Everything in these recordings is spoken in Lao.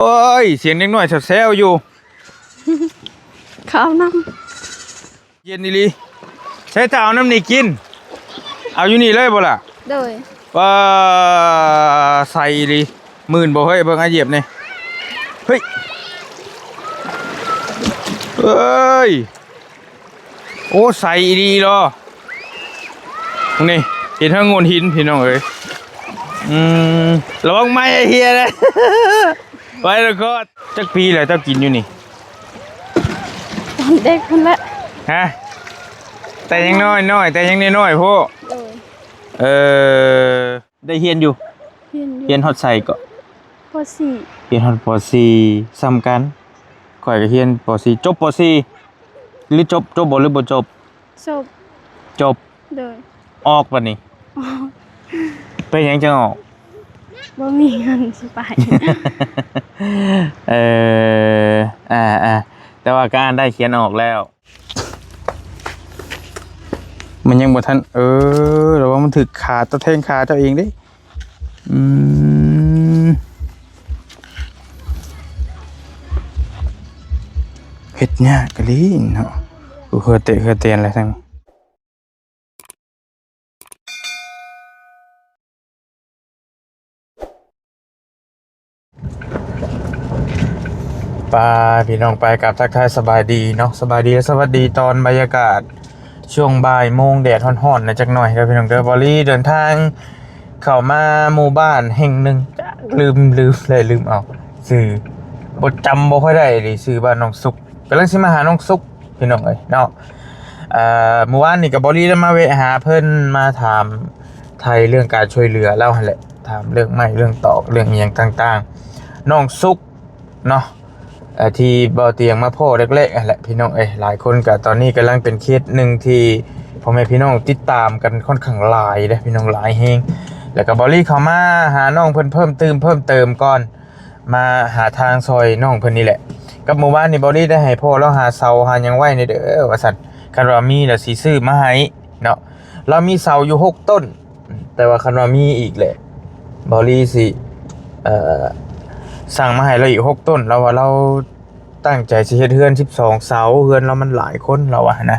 ໂອ້ຍ ສຽງເດັກນ້ອຍແຊວໆຢູ່. ເຂົ້ານຳ. ເຢັນອີ່ຫຼີ. ໃສຈະເອົານຳນີ້ກິນ? ເອົາຢູ່ນີ້ເລີຍບໍ່ລະ? ໂດຍ. ວ້າ ໃສອີ່ຫຼີ. ມື່ນບໍ່ເຮີ້ຍ? ເບິ່ງອາຢຽບນີ້. ເຮີ້ຍ ເອີຍ ໂອ້ ໃສອີ່ຫຼີເນາະ. ນີ້ ເຫັນທັງໂງ່ນຫີນ ພີ່ນ້ອງເອີຍ. ອືມ ລະວັງໄມ້ເຮຍເດີ. ໄປລະກອດ. ຈັກປີແລ້ວເຈົ້າກິນຢູ່ນີ້? ຕອນເດັກພຸ້ນແຫຼະ. ຮະ? ແຕ່ຍັງນ້ອຍໆ ແຕ່ຍັງນ້ອຍໆໂພດ. ໂດຍ. ເອີ ໄດ້ຮຽນຢູ່? ຮຽນຢູ່. ຮຽນຮອດໃສເກາະ? ປໍສີ່. ຮຽນຮອດປໍສີ່ ສ່ຳກັນ. ຂ້ອຍກໍຮຽນປໍສີ່ ຈົບປໍສີ່ ຫຼືຈົບ ຈົບບໍ່ ຫຼືບໍ່ຈົບ? ຈົບ. ຈົບ. ໂດຍ. ອອກບັດນີ້. ອອກ. ເປັນຫຍັງຈັ່ງອອກ? ບໍ່ມີເງິນຊິໄປ. ເອີ ອ່າໆ ແຕ່ວ່າກໍອ່ານໄດ້ຂຽນອອກແລ້ວ. ມັນຍັງບໍ່ທັນ ເອີ ລະວັງມັນຖືກຂາ ຕະແທງຂາເຈົ້າເອງເດ້. ອືມ ເຮັດຍາກກະລີເນາະ. ເຫື່ອເຕະເຫື່ອແຕນແລ້ວທັງ ໄປ ພີ່ນ້ອງ ໄປ ກັບທັກທາຍສະບາຍດີເນາະ ສະບາຍດີ ແລະ ສະຫວັດດີຕອນບັນຍາກາດຊ່ວງບ່າຍໂມງ ແດດຮ້ອນໆ ແດ່ຈັກໜ່ອຍເດີພີ່ນ້ອງເດີ. ບໍລີເດີນທາງເຂົ້າມາໝູ່ບ້ານແຫ່ງໜຶ່ງ ຈັກລືມ ລືມແລ້ວ ລືມເອົາຊື່ ບໍ່ ຈຳບໍ່ຄ່ອຍໄດ້ເດ ຊື່ບ້ານໜອງສຸກ. ກຳລັງຊິມາຫານ້ອງສຸກ ພີ່ນ້ອງເອີຍເນາະ. ເອີ ມື້ວານນີ້ກໍບໍລີໄດ້ມາແວະຫາເພິ່ນ ມາຖາມໄຖ່ເລື່ອງການຊ່ວຍເຫຼືອລາວຫັ້ນແຫຼະ ຖາມເລື່ອງໄມ້ເລື່ອງຕອກເລື່ອງອີ່ຫຍັງຕ່າງໆ ນ້ອງສຸກເນາະ ເອີ ທີ່ບໍ່ຕຽງມາພໍ້ແລກໆຫັ້ນແຫຼະ ພີ່ນ້ອງເອີຍ. ຫຼາຍຄົນກໍຕອນນີ້ກຳລັງເປັນເຄສໜຶ່ງທີ່ພໍ່ແມ່ພີ່ນ້ອງຕິດຕາມກັນຂ້ອນຂ້າງຫຼາຍເດ້ ພີ່ນ້ອງ ຫຼາຍແຮງ. ແລ້ວກໍບໍລີເຂົ້າມາຫານ້ອງເພິ່ນເພີ່ມຕື່ມ ເພີ່ມເຕີມກ່ອນ ມາຫາທາງຊ່ອຍນ້ອງເພິ່ນນີ້ແຫຼະ. ກັບມື້ວານນີ້ ບໍລີໄດ້ໃຫ້ພໍ່ລາວຫາເສົາຫາຫຍັງໄວ້ແດ່ເດີວ່າຊັ້ນ ຄັນວ່າມີລະຊິຊື້ມາໃຫ້ເນາະ. ລາວມີເສົາຢູ່ຫົກຕົ້ນ ແຕ່ວ່າຄັນວ່າມີອີກແຫຼະ ບໍລີຊິ ເອີ ສັ່ງມາໃຫ້ລາວອີກຫົກຕົ້ນ. ລາວວ່າລາວຕັ້ງໃຈຊິເຮັດເຮືອນສິບສອງເສົາ ເຮືອນລາວມັນຫຼາຍຄົນ ລາວວ່າຫັ້ນນະ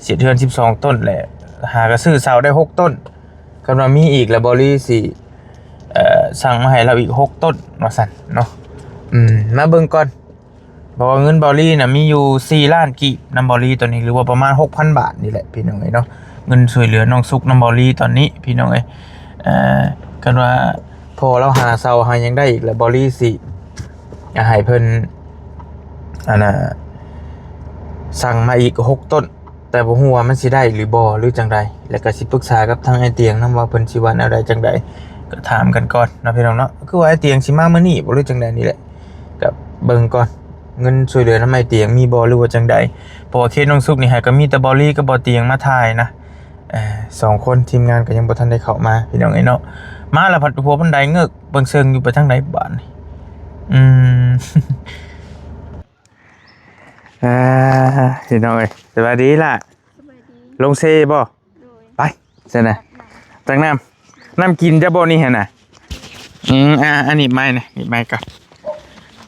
ຊິເຮັດເຮືອນສິບສອງຕົ້ນແຫຼະ ຫາກໍຊື້ເສົາໄດ້ຫົກຕົ້ນ. ຄັນວ່າມີອີກລະ ບໍລີຊິ ເອີ ສັ່ງມາໃຫ້ລາວອີກຫົກຕົ້ນວ່າຊັ້ນເນາະ. ອືມ ມາເບິ່ງກ່ອນ ເພາະວ່າເງິນບໍລີນະມີຢູ່ສີ່ລ້ານກີບນຳບໍລີຕອນນີ້ ຫຼືວ່າປະມານຫົກພັນບາດນີ້ແຫຼະ ພີ່ນ້ອງເອີຍເນາະ. ເງິນຊ່ວຍເຫຼືອນ້ອງສຸກນຳບໍລີຕອນນີ້ ພີ່ນ້ອງເອີຍ. ເອີ ຄັນວ່າພໍລາວຫາເຊົາຫາຫຍັງໄດ້ອີກລະ ບໍລີຊິ ອາ ໃຫ້ເພິ່ນ ອັນນ່າ ສັ່ງມາອີກຫົກຕົ້ນ. ແຕ່ບໍ່ຮູ້ວ່າມັນຊິໄດ້ຫຼືບໍ່ ຫຼືຈັ່ງໃດ ແລ້ວກໍຊິປຶກສາກັບທາງອ້າຍຕຽງນຳ ວ່າເພິ່ນຊິວ່າແນວໃດຈັ່ງໃດ ກໍຖາມກັນກ່ອນເນາະ ພີ່ນ້ອງເນາະ. ຄືວ່າອ້າຍຕຽງຊິມາມື້ນີ້ບໍ່ ຫຼືຈັ່ງໃດນີ້ແຫຼະ ກໍເບິ່ງກ່ອນ ເງິນຊ່ວຍເຫຼືອນຳອ້າຍຕຽງມີບໍ່ ຫຼືວ່າຈັ່ງໃດ. ເພາະວ່າເຂດນ້ອງສຸກນີ້ຫາກໍມີແຕ່ບໍ່ລີກັບບໍ່ຕຽງມາຖ່າຍນະ ເອີ ສອງຄົນ ທີມງານກໍຍັງບໍ່ທັນໄດ້ເຂົ້າມາ ພີ່ນ້ອງເອີຍເນາະ. ມາແລ້ວພັດຫົວບັນໄດເງີກເບິ່ງເຊິ່ງຢູ່ ໄປທາງໃດບາດນີ້. ອືມ ອ່າ ພີ່ນ້ອງເອີຍ ສະບາຍດີລະ? ສະບາຍດີ. ລົງເຊບໍ່? ໂດຍ. ໄປຊັ້ນນະ ຕັກນ້ຳ ນ້ຳກິນເຈົ້າບໍ່ນີ້ຫັ້ນນະ? ອືມ ອ່າ ອັນນີ້ໄມ້ນະ ນີ້ໄມ້ກ່ອນ.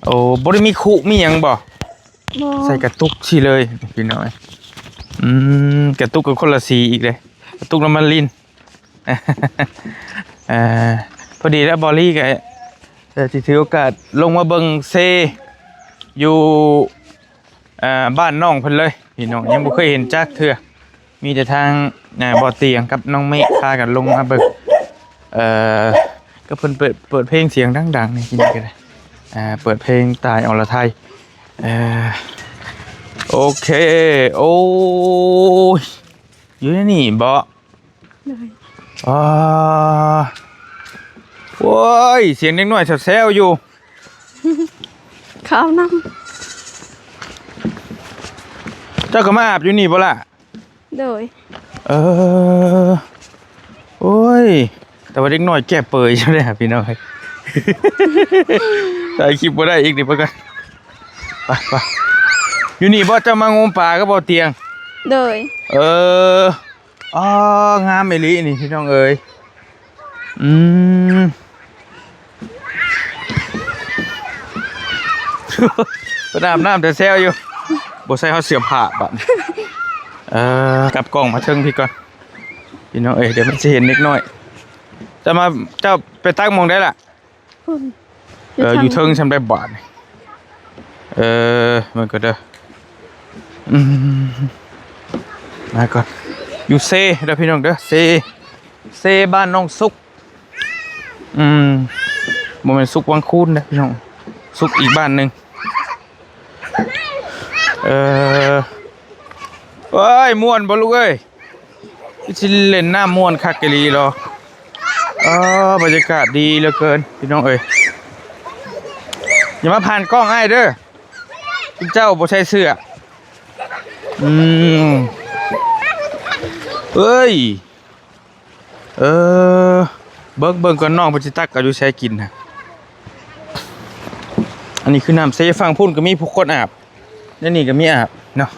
ໂອ້ ບໍ່ໄດ້ມີຄຸມີຫຍັງບໍ່? ບໍ່. ໃສ່ກະຕຸກຊີ້ເລີຍພີ່ນ້ອງເອີຍ. ອືມ ກະຕຸກກໍຄົນລະສີອີກເດ້ ກະຕຸກນ້ຳມັນລີນ. ເອີ ພໍດີແລ້ວ ບໍລີກໍ ເອີ ຊິຖືໂອກາດລົງມາເບິ່ງເຊຢູ່ ເອີ ບ້ານນ້ອງເພິ່ນເລີຍ ພີ່ນ້ອງ ຍັງບໍ່ເຄີຍເຫັນຈັກເທື່ອ. ມີແຕ່ທາງ ເອີ ບໍ່ຕຽງກັບນ້ອງເມກພາກັນລົງມາເບິ່ງ ເອີ ກໍເພິ່ນເປີດ ເປີດເພງສຽງດັງໆ ນີ້ ນີ້ກໍໄດ້ ເອີ ເປີດເພງຕາຍອລະໄທ. ເອີ ໂອເຄ ໂອ້ຍ ຢູ່ໃນນີ້ບໍ? ໂດຍ. ອໍ ໂອ້ຍ ສຽງເດັກນ້ອຍແຊວໆຢູ່. ເຂົ້ານຳ. ເຈົ້າກໍມາອາບຢູ່ນີ້ບໍ່ລະ? ໂດຍ. ເອີ ໂອ້ຍ ແຕ່ວ່າເດັກນ້ອຍແກ້ເປີຍຈັ່ງໃດພີ່ນ້ອງເອີຍ. ຖ່າຍຄລິບບໍ່ໄດ້ອີກນີ້ ເບິ່ງກ່ອນ. ໄປ ໄປ ຢູ່ນີ້ບໍ່ ເຈົ້າມາງົມປາກັບບໍ່ຕຽງ? ໂດຍ. ເອີ ອໍ ງາມອີ່ຫຼີນີ້ພີ່ນ້ອງເອີຍ. ອືມ ເ ເພິ່ນອາບນ້ຳແຕ່ເຊົ້າຢູ່ ບໍ່ໃສ່ຮອດເສື້ອຜ້າບາດນີ້. ເອີ ກັບກ້ອງມາເທິງພີ້ກ່ອນ ພີ່ນ້ອງເອີຍ ດຽວມັນຊິເຫັນເດັກນ້ອຍ. ເຈົ້າມາ ເຈົ້າໄປຕັກໝ່ອງໃດລະ? ພຸ້ນ ເອີ ຢູ່ເທິງ ຢູ່ເທິງຊ່ຳໄດ້ບາດນີ້. ເອີ ເບິ່ງກ່ອນເດີ. ອືມ ມາກ່ອນ. ຢູ່ເຊເດີພີ່ນ້ອງເດີ ເຊ ເຊບ້ານໜອງສຸກ. ອືມ ບໍ່ແມ່ນສຸກວັງຄູນເດີພີ່ນ້ອງ ສຸກອີກບ້ານໜຶ່ງ. ເອີ ໂອ້ຍ ມ່ວນບໍ່ລູກເອີຍ? ຄືຊິຫຼິ້ນນ້ຳມ່ວນຄັກອີ່ຫຼີເນາະ. ເອີ ບັນຍາກາດດີເຫຼືອເກີນພີ່ນ້ອງເອີຍ. ຢ່າມາຜ່ານກ້ອງອ້າຍເດີ ເຈົ້າບໍ່ໃສ່ເສື້ອ. ອືມ ເອີຍ ເອີ ເບິ່ງ ເບິ່ງກ່ອນ ນ້ອງເພິ່ນຊິຕັກເອົາຢູ່ໃສກິນຫັ້ນ. ອັນນີ້ຄືນ້ຳເຊ ຝັ່ງພຸ້ນກໍມີຜູ້ຄົນອາບ ໃນນີ້ກໍມີອາບເນາະ.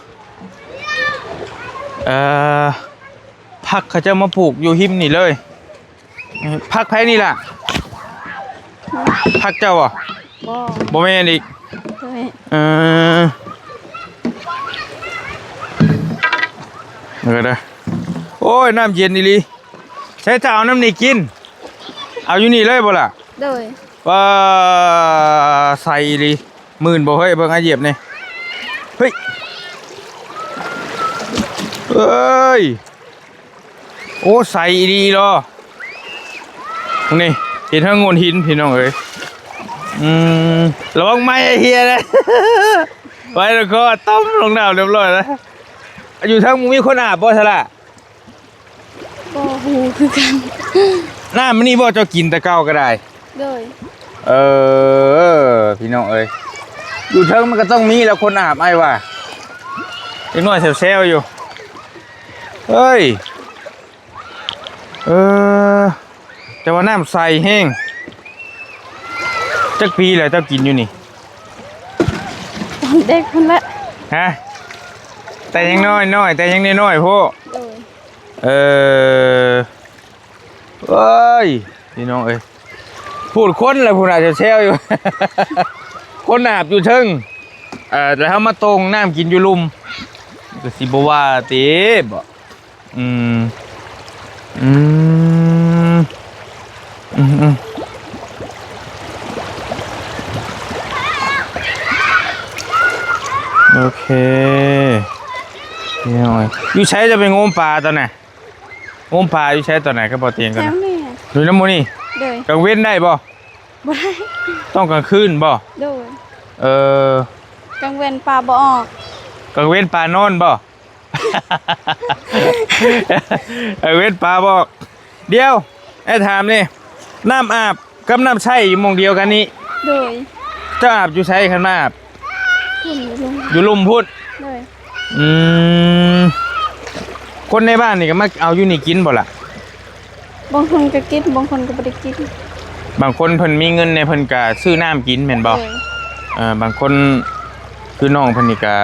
ເອີ ຜັກເຂົາເຈົ້າມາປູກຢູ່ຮິມນີ້ເລີຍ. ຜັກໃຜນີ້ລະ? ຜັກເຈົ້າບໍ່? ບໍ່ ບໍ່ແມ່ນອີກ. ໂດຍ ເອີ ເອີ ໂອ້ຍ ນ້ຳເຢັນອີ່ຫຼີ. ໃສຈະເອົານ້ຳນີ້ກິນ? ເອົາຢູ່ນີ້ເລີຍບໍ່ລະ? ໂດຍ ວ້າ ໃສອີ່ຫຼີ. ມື່ນບໍ່ເຮີ້ຍ? ເບິ່ງອາຢຽບນີ້ ເຮີ້ຍ ເອີຍ. ໂອ້ ໃສອີ່ຫຼີເນາະ ນີ້ ເຫັນທັງໂງ່ນຫີນພີ່ນ້ອງເອີຍ. ອືມ ລະວັງໄມ້ເຮຍເດີ ໄວ້ແລ້ວກໍຕົມລົງນ້ຳຮຽບຮ້ອຍແລ້ວ. ຢູ່ເທິງບໍ່ມີຄົນອາບບໍ່ຊະລະ? ບໍ່ຮູ້ຄືກັນ. ນ້ຳນີ້ບໍ່ເຈົ້າກິນແຕ່ເກົ່າກໍໄດ້? ໂດຍ ເອີ ພີ່ນ້ອງເອີຍ ຢູ່ເທິງມັນກໍຕ້ອງມີແລ້ວຄົນອາບ ອ້າຍວ່າ ເດັກນ້ອຍແຊວໆຢູ່. ເອີຍ ເອີ ແຕ່ວ່ານ້ຳໃສແຮງ. ຈັກປີແລ້ວເຈົ້າກິນຢູ່ນີ້? ຕອນເດັກພຸ້ນແຫຼະ. ຮະ? ແຕ່ຍັງນ້ອຍໆ ແຕ່ຍັງນ້ອຍໆພຸ້ນ. ໂດຍ ເອີ ເອີຍ ພີ່ນ້ອງເອີຍ ພູ້ນຄົນລະພຸ້ນອາດຈະແຊວຢູ່ ຄົນອາບຢູ່ເທິງ ເອີ ແລ້ວເຮົາມາຕົງນ້ຳກິນຢູ່ລຸ່ມ ກໍຊິບໍ່ວ່າຕິບໍ? ອືມ ອືມ ອືມ ອືມ ໂອເຄ ພີ່ນ້ອງເອີຍ ຢູ່ໃສຈະໄປງົມປາຕອນນະ? ງົມປາຢູ່ໃສຕອນໃດກັບບໍ່ຕຽງກັນນະ? ແຖວນີ້ ຢູ່ນຳໝູ່ນີ້? ໂດຍ ກາງເວັນໄດ້ບໍ່? ບໍ່ໄດ້ ຕ້ອງກາງຄືນບໍ່? ໂດຍ ເອີ ກາງເວັນປາບໍ່ອອກ ກາງເວັນປານອນບໍ່? ກາງເວັນປາບໍ່ອອກ ດຽວ ອ້າຍຖາມນີ້ ນ້ຳອາບກັບນ້ຳໃຊ້ຢູ່ໝ່ອງດຽວກັນນີ້? ໂດຍ ເຈົ້າອາບຢູ່ໃສຄັນມາອາບ? ພຸ້ນ ຢູ່ລຸ່ມ ຢູ່ລຸ່ມພຸ້ນ? ໂດຍ ອືມ ຄົນໃນບ້ານນີ້ກໍມາເອົາຢູ່ນີ້ກິນບໍ່ລະ? ບາງຄົນກໍກິນ ບາງຄົນກໍບໍ່ໄດ້ກິນ ບາງຄົນເພິ່ນມີເງິນແດ່ ເພິ່ນກໍຊື້ນ້ຳກິນແມ່ນບໍ່? ໂດຍ ເອີ ບາງຄົນຄືນ້ອງເພິ່ນນີ້ກໍ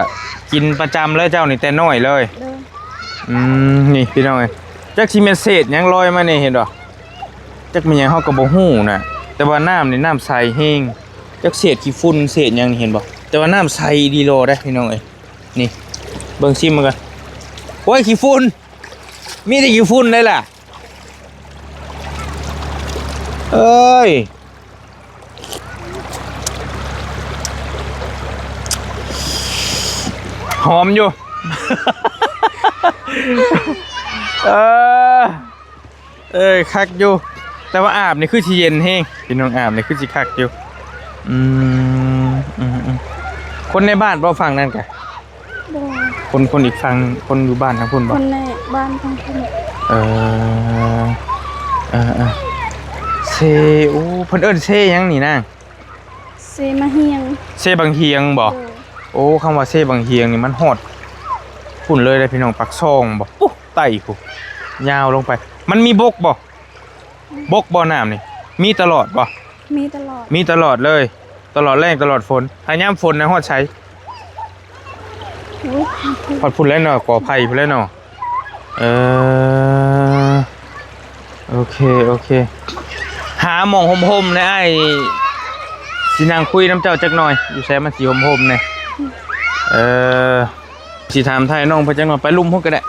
ກິນປະຈຳເລີຍ ເຈົ້ານີ້ແຕ່ນ້ອຍເລີຍ ໂດຍ ອືມ ນີ້ພີ່ນ້ອງເອີຍ ຈັກຊິແມ່ນເສດຫຍັງລອຍມານີ້ ເຫັນບໍ່? ຈັກແມ່ນຫຍັງເຮົາກໍບໍ່ຮູ້ນະ ແຕ່ວ່ານ້ຳນີ້ນ້ຳໃສແຮງ ຈັກເສດຂີ້ຝຸ່ນເສດຫຍັງນີ້ ເຫັນບໍ່? ແຕ່ວ່ານ້ຳໃສດີຫຼໍ່ເດ້ພີ່ນ້ອງເອີຍ ນີ້ ເບິ່ງຊິມມັນກ່ອນ ໂອ້ຍ ຂີ້ຝຸ່ນ ມີແຕ່ຂີ້ຝຸ່ນໄດ໋ລະ ເອີຍ ຫອມຢູ່ ເອີ ເອີຍ ຄັກຢູ່ ແຕ່ວ່າອາບນີ້ຄືຊິເຢັນແຮງ ພີ່ນ້ອງ ອາບນີ້ຄືຊິຄັກຢູ່ ອືມ ອືມ ອືມ ຄົນໃນບ້ານບໍ່? ຝັ່ງນັ້ນກະ ບໍ່ ຄົນ ຄົນອີກຝັ່ງ ຄົນຢູ່ບ້ານທາງພຸ້ນບໍ່? ຄົນໃນບ້ານທາງພຸ້ນ ເອີ ເອີ ເອີ ເຊ ໂອ້ ເພິ່ນເອີ້ນເຊຫຍັງນີ້ນາງ? ເຊມະຮຽງ ເຊບັງຮຽງບໍ່? ໂດຍ ໂອ້ ຄຳວ່າເຊບັງຮຽງນີ້ມັນຮອດພຸ້ນເລີຍເດ້ພີ່ນ້ອງ ປາກຊ່ອງບໍ່? ໂອ້ ໃຕ້ພຸ້ນ ຍາວລົງໄປ ມັນມີບົກບໍ່? ບົກບໍ່ນ້ຳນີ້? ມີຕະຫຼອດບໍ່? ມີຕະຫຼອດ ມີຕະຫຼອດເລີຍ ຕະຫຼອດແລ້ງຕະຫຼອດຝົນ ຖ້າຍາມຝົນນະຮອດໃສ? ໂອ້ຍ ຮອດພຸ້ນແລ້ວເນາະ ກໍໄຜ່ພຸ້ນແລ້ວເນາະ ເອີ ໂອເຄ ໂອເຄ ຫາໝ່ອງຮົ່ມໆ ໃຫ້ອ້າຍ ຊິນັ່ງຄຸຍນຳເຈົ້າຈັກໜ່ອຍ ຢູ່ໃສມັນຊິຮົ່ມໆແດ່. ເອີ ຊິຖາມໄຖ່ນ້ອງເພິ່ນຈັກໜ່ອຍ ໄປລຸ່ມພຸ້ນກໍໄດ້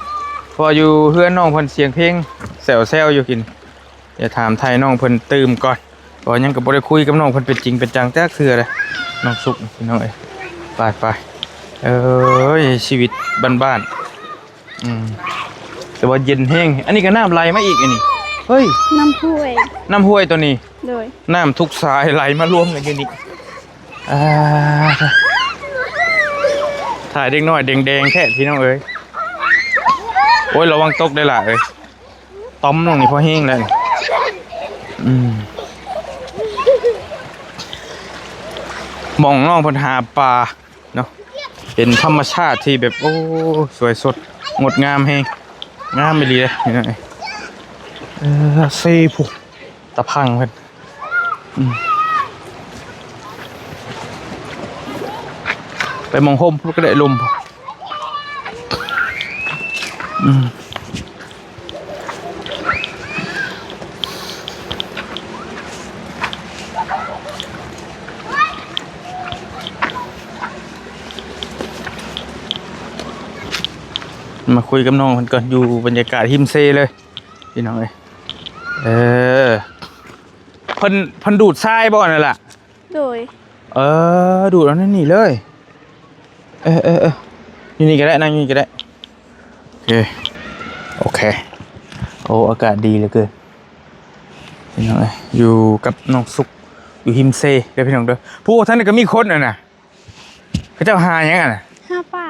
ເພາະວ່າຢູ່ເຮືອນນ້ອງເພິ່ນສຽງເພງແຊວໆຢູ່ກິນ. ດຽວຖາມໄຖ່ນ້ອງເພິ່ນຕື່ມກ່ອນ ເພາະວ່າຍັງກໍບໍ່ໄດ້ຄຸຍກັບນ້ອງເພິ່ນເປັນຈິງເປັນຈັງຈັກເທື່ອເດ້ ນ້ອງສຸກ ພີ່ນ້ອງເອີຍ. ໄປໆ ເອີຍ ຊີວິດບ້ານໆ. ອືມ ແຕ່ວ່າເຢັນແຮງ. ອັນນີ້ກໍນ້ຳໄຫຼມາອີກ ອັນນີ້ ເຮີ້ຍ ນ້ຳຫ້ວຍ ນ້ຳຫ້ວຍຕົວນີ້. ໂດຍ ນ້ຳທຸກສາຍໄຫຼມາລວມກັນຢູ່ນີ້. ອ່າ ຖ່າຍເດັກນ້ອຍແດງໆແທ້ພີ່ນ້ອງເອີຍ. ໂອ້ຍ ລະວັງຕົກເດີ້ຫຼ້າເອີຍ. ຕ່ອມນ້ອງນີ້ພໍແຮງແລ້ວນີ້. ອືມ ໝ່ອງນ້ອງເພິ່ນຫາປາເນາະ ເປັນທຳມະຊາດທີ່ແບບ ໂອ້ ສວຍສົດງົດງາມແຮງ ງາມອີ່ຫຼີເດ້. ເອີ ເຊພຸ້ນ ຕາພັງເພິ່ນ. ອືມ ໄປໝ່ອງຮົ່ມພຸ້ນກໍໄດ້ ລົມ. ອືມ ມາຄຸຍກັບນ້ອງເພິ່ນກ່ອນ ຢູ່ບັນຍາກາດຮິມເຊເລີຍ ພີ່ນ້ອງເອີຍ. ເອີ ເພິ່ນ ເພິ່ນດູດຊາຍບໍ່ນັ້ນລະ? ໂດຍ ເອີ ດູດເອົາໃນນີ້ເລີຍ. ເອີໆໆ ຢູ່ນີ້ກໍໄດ້ ນັ່ງຢູ່ນີ້ກໍໄດ້. ໂອເຄ ໂອເຄ. ໂອ້ ອາກາດດີເຫຼືອເກີນ ພີ່ນ້ອງເອີຍ. ຢູ່ກັບນ້ອງສຸກ ຢູ່ຮິມເຊເດີພີ່ນ້ອງເດີ. ຜູ້ທາງນັ້ນກໍມີຄົນຫັ້ນນະ. ເຂົາເຈົ້າຫາຫຍັງຫັ້ນນະ? ຫາປາ.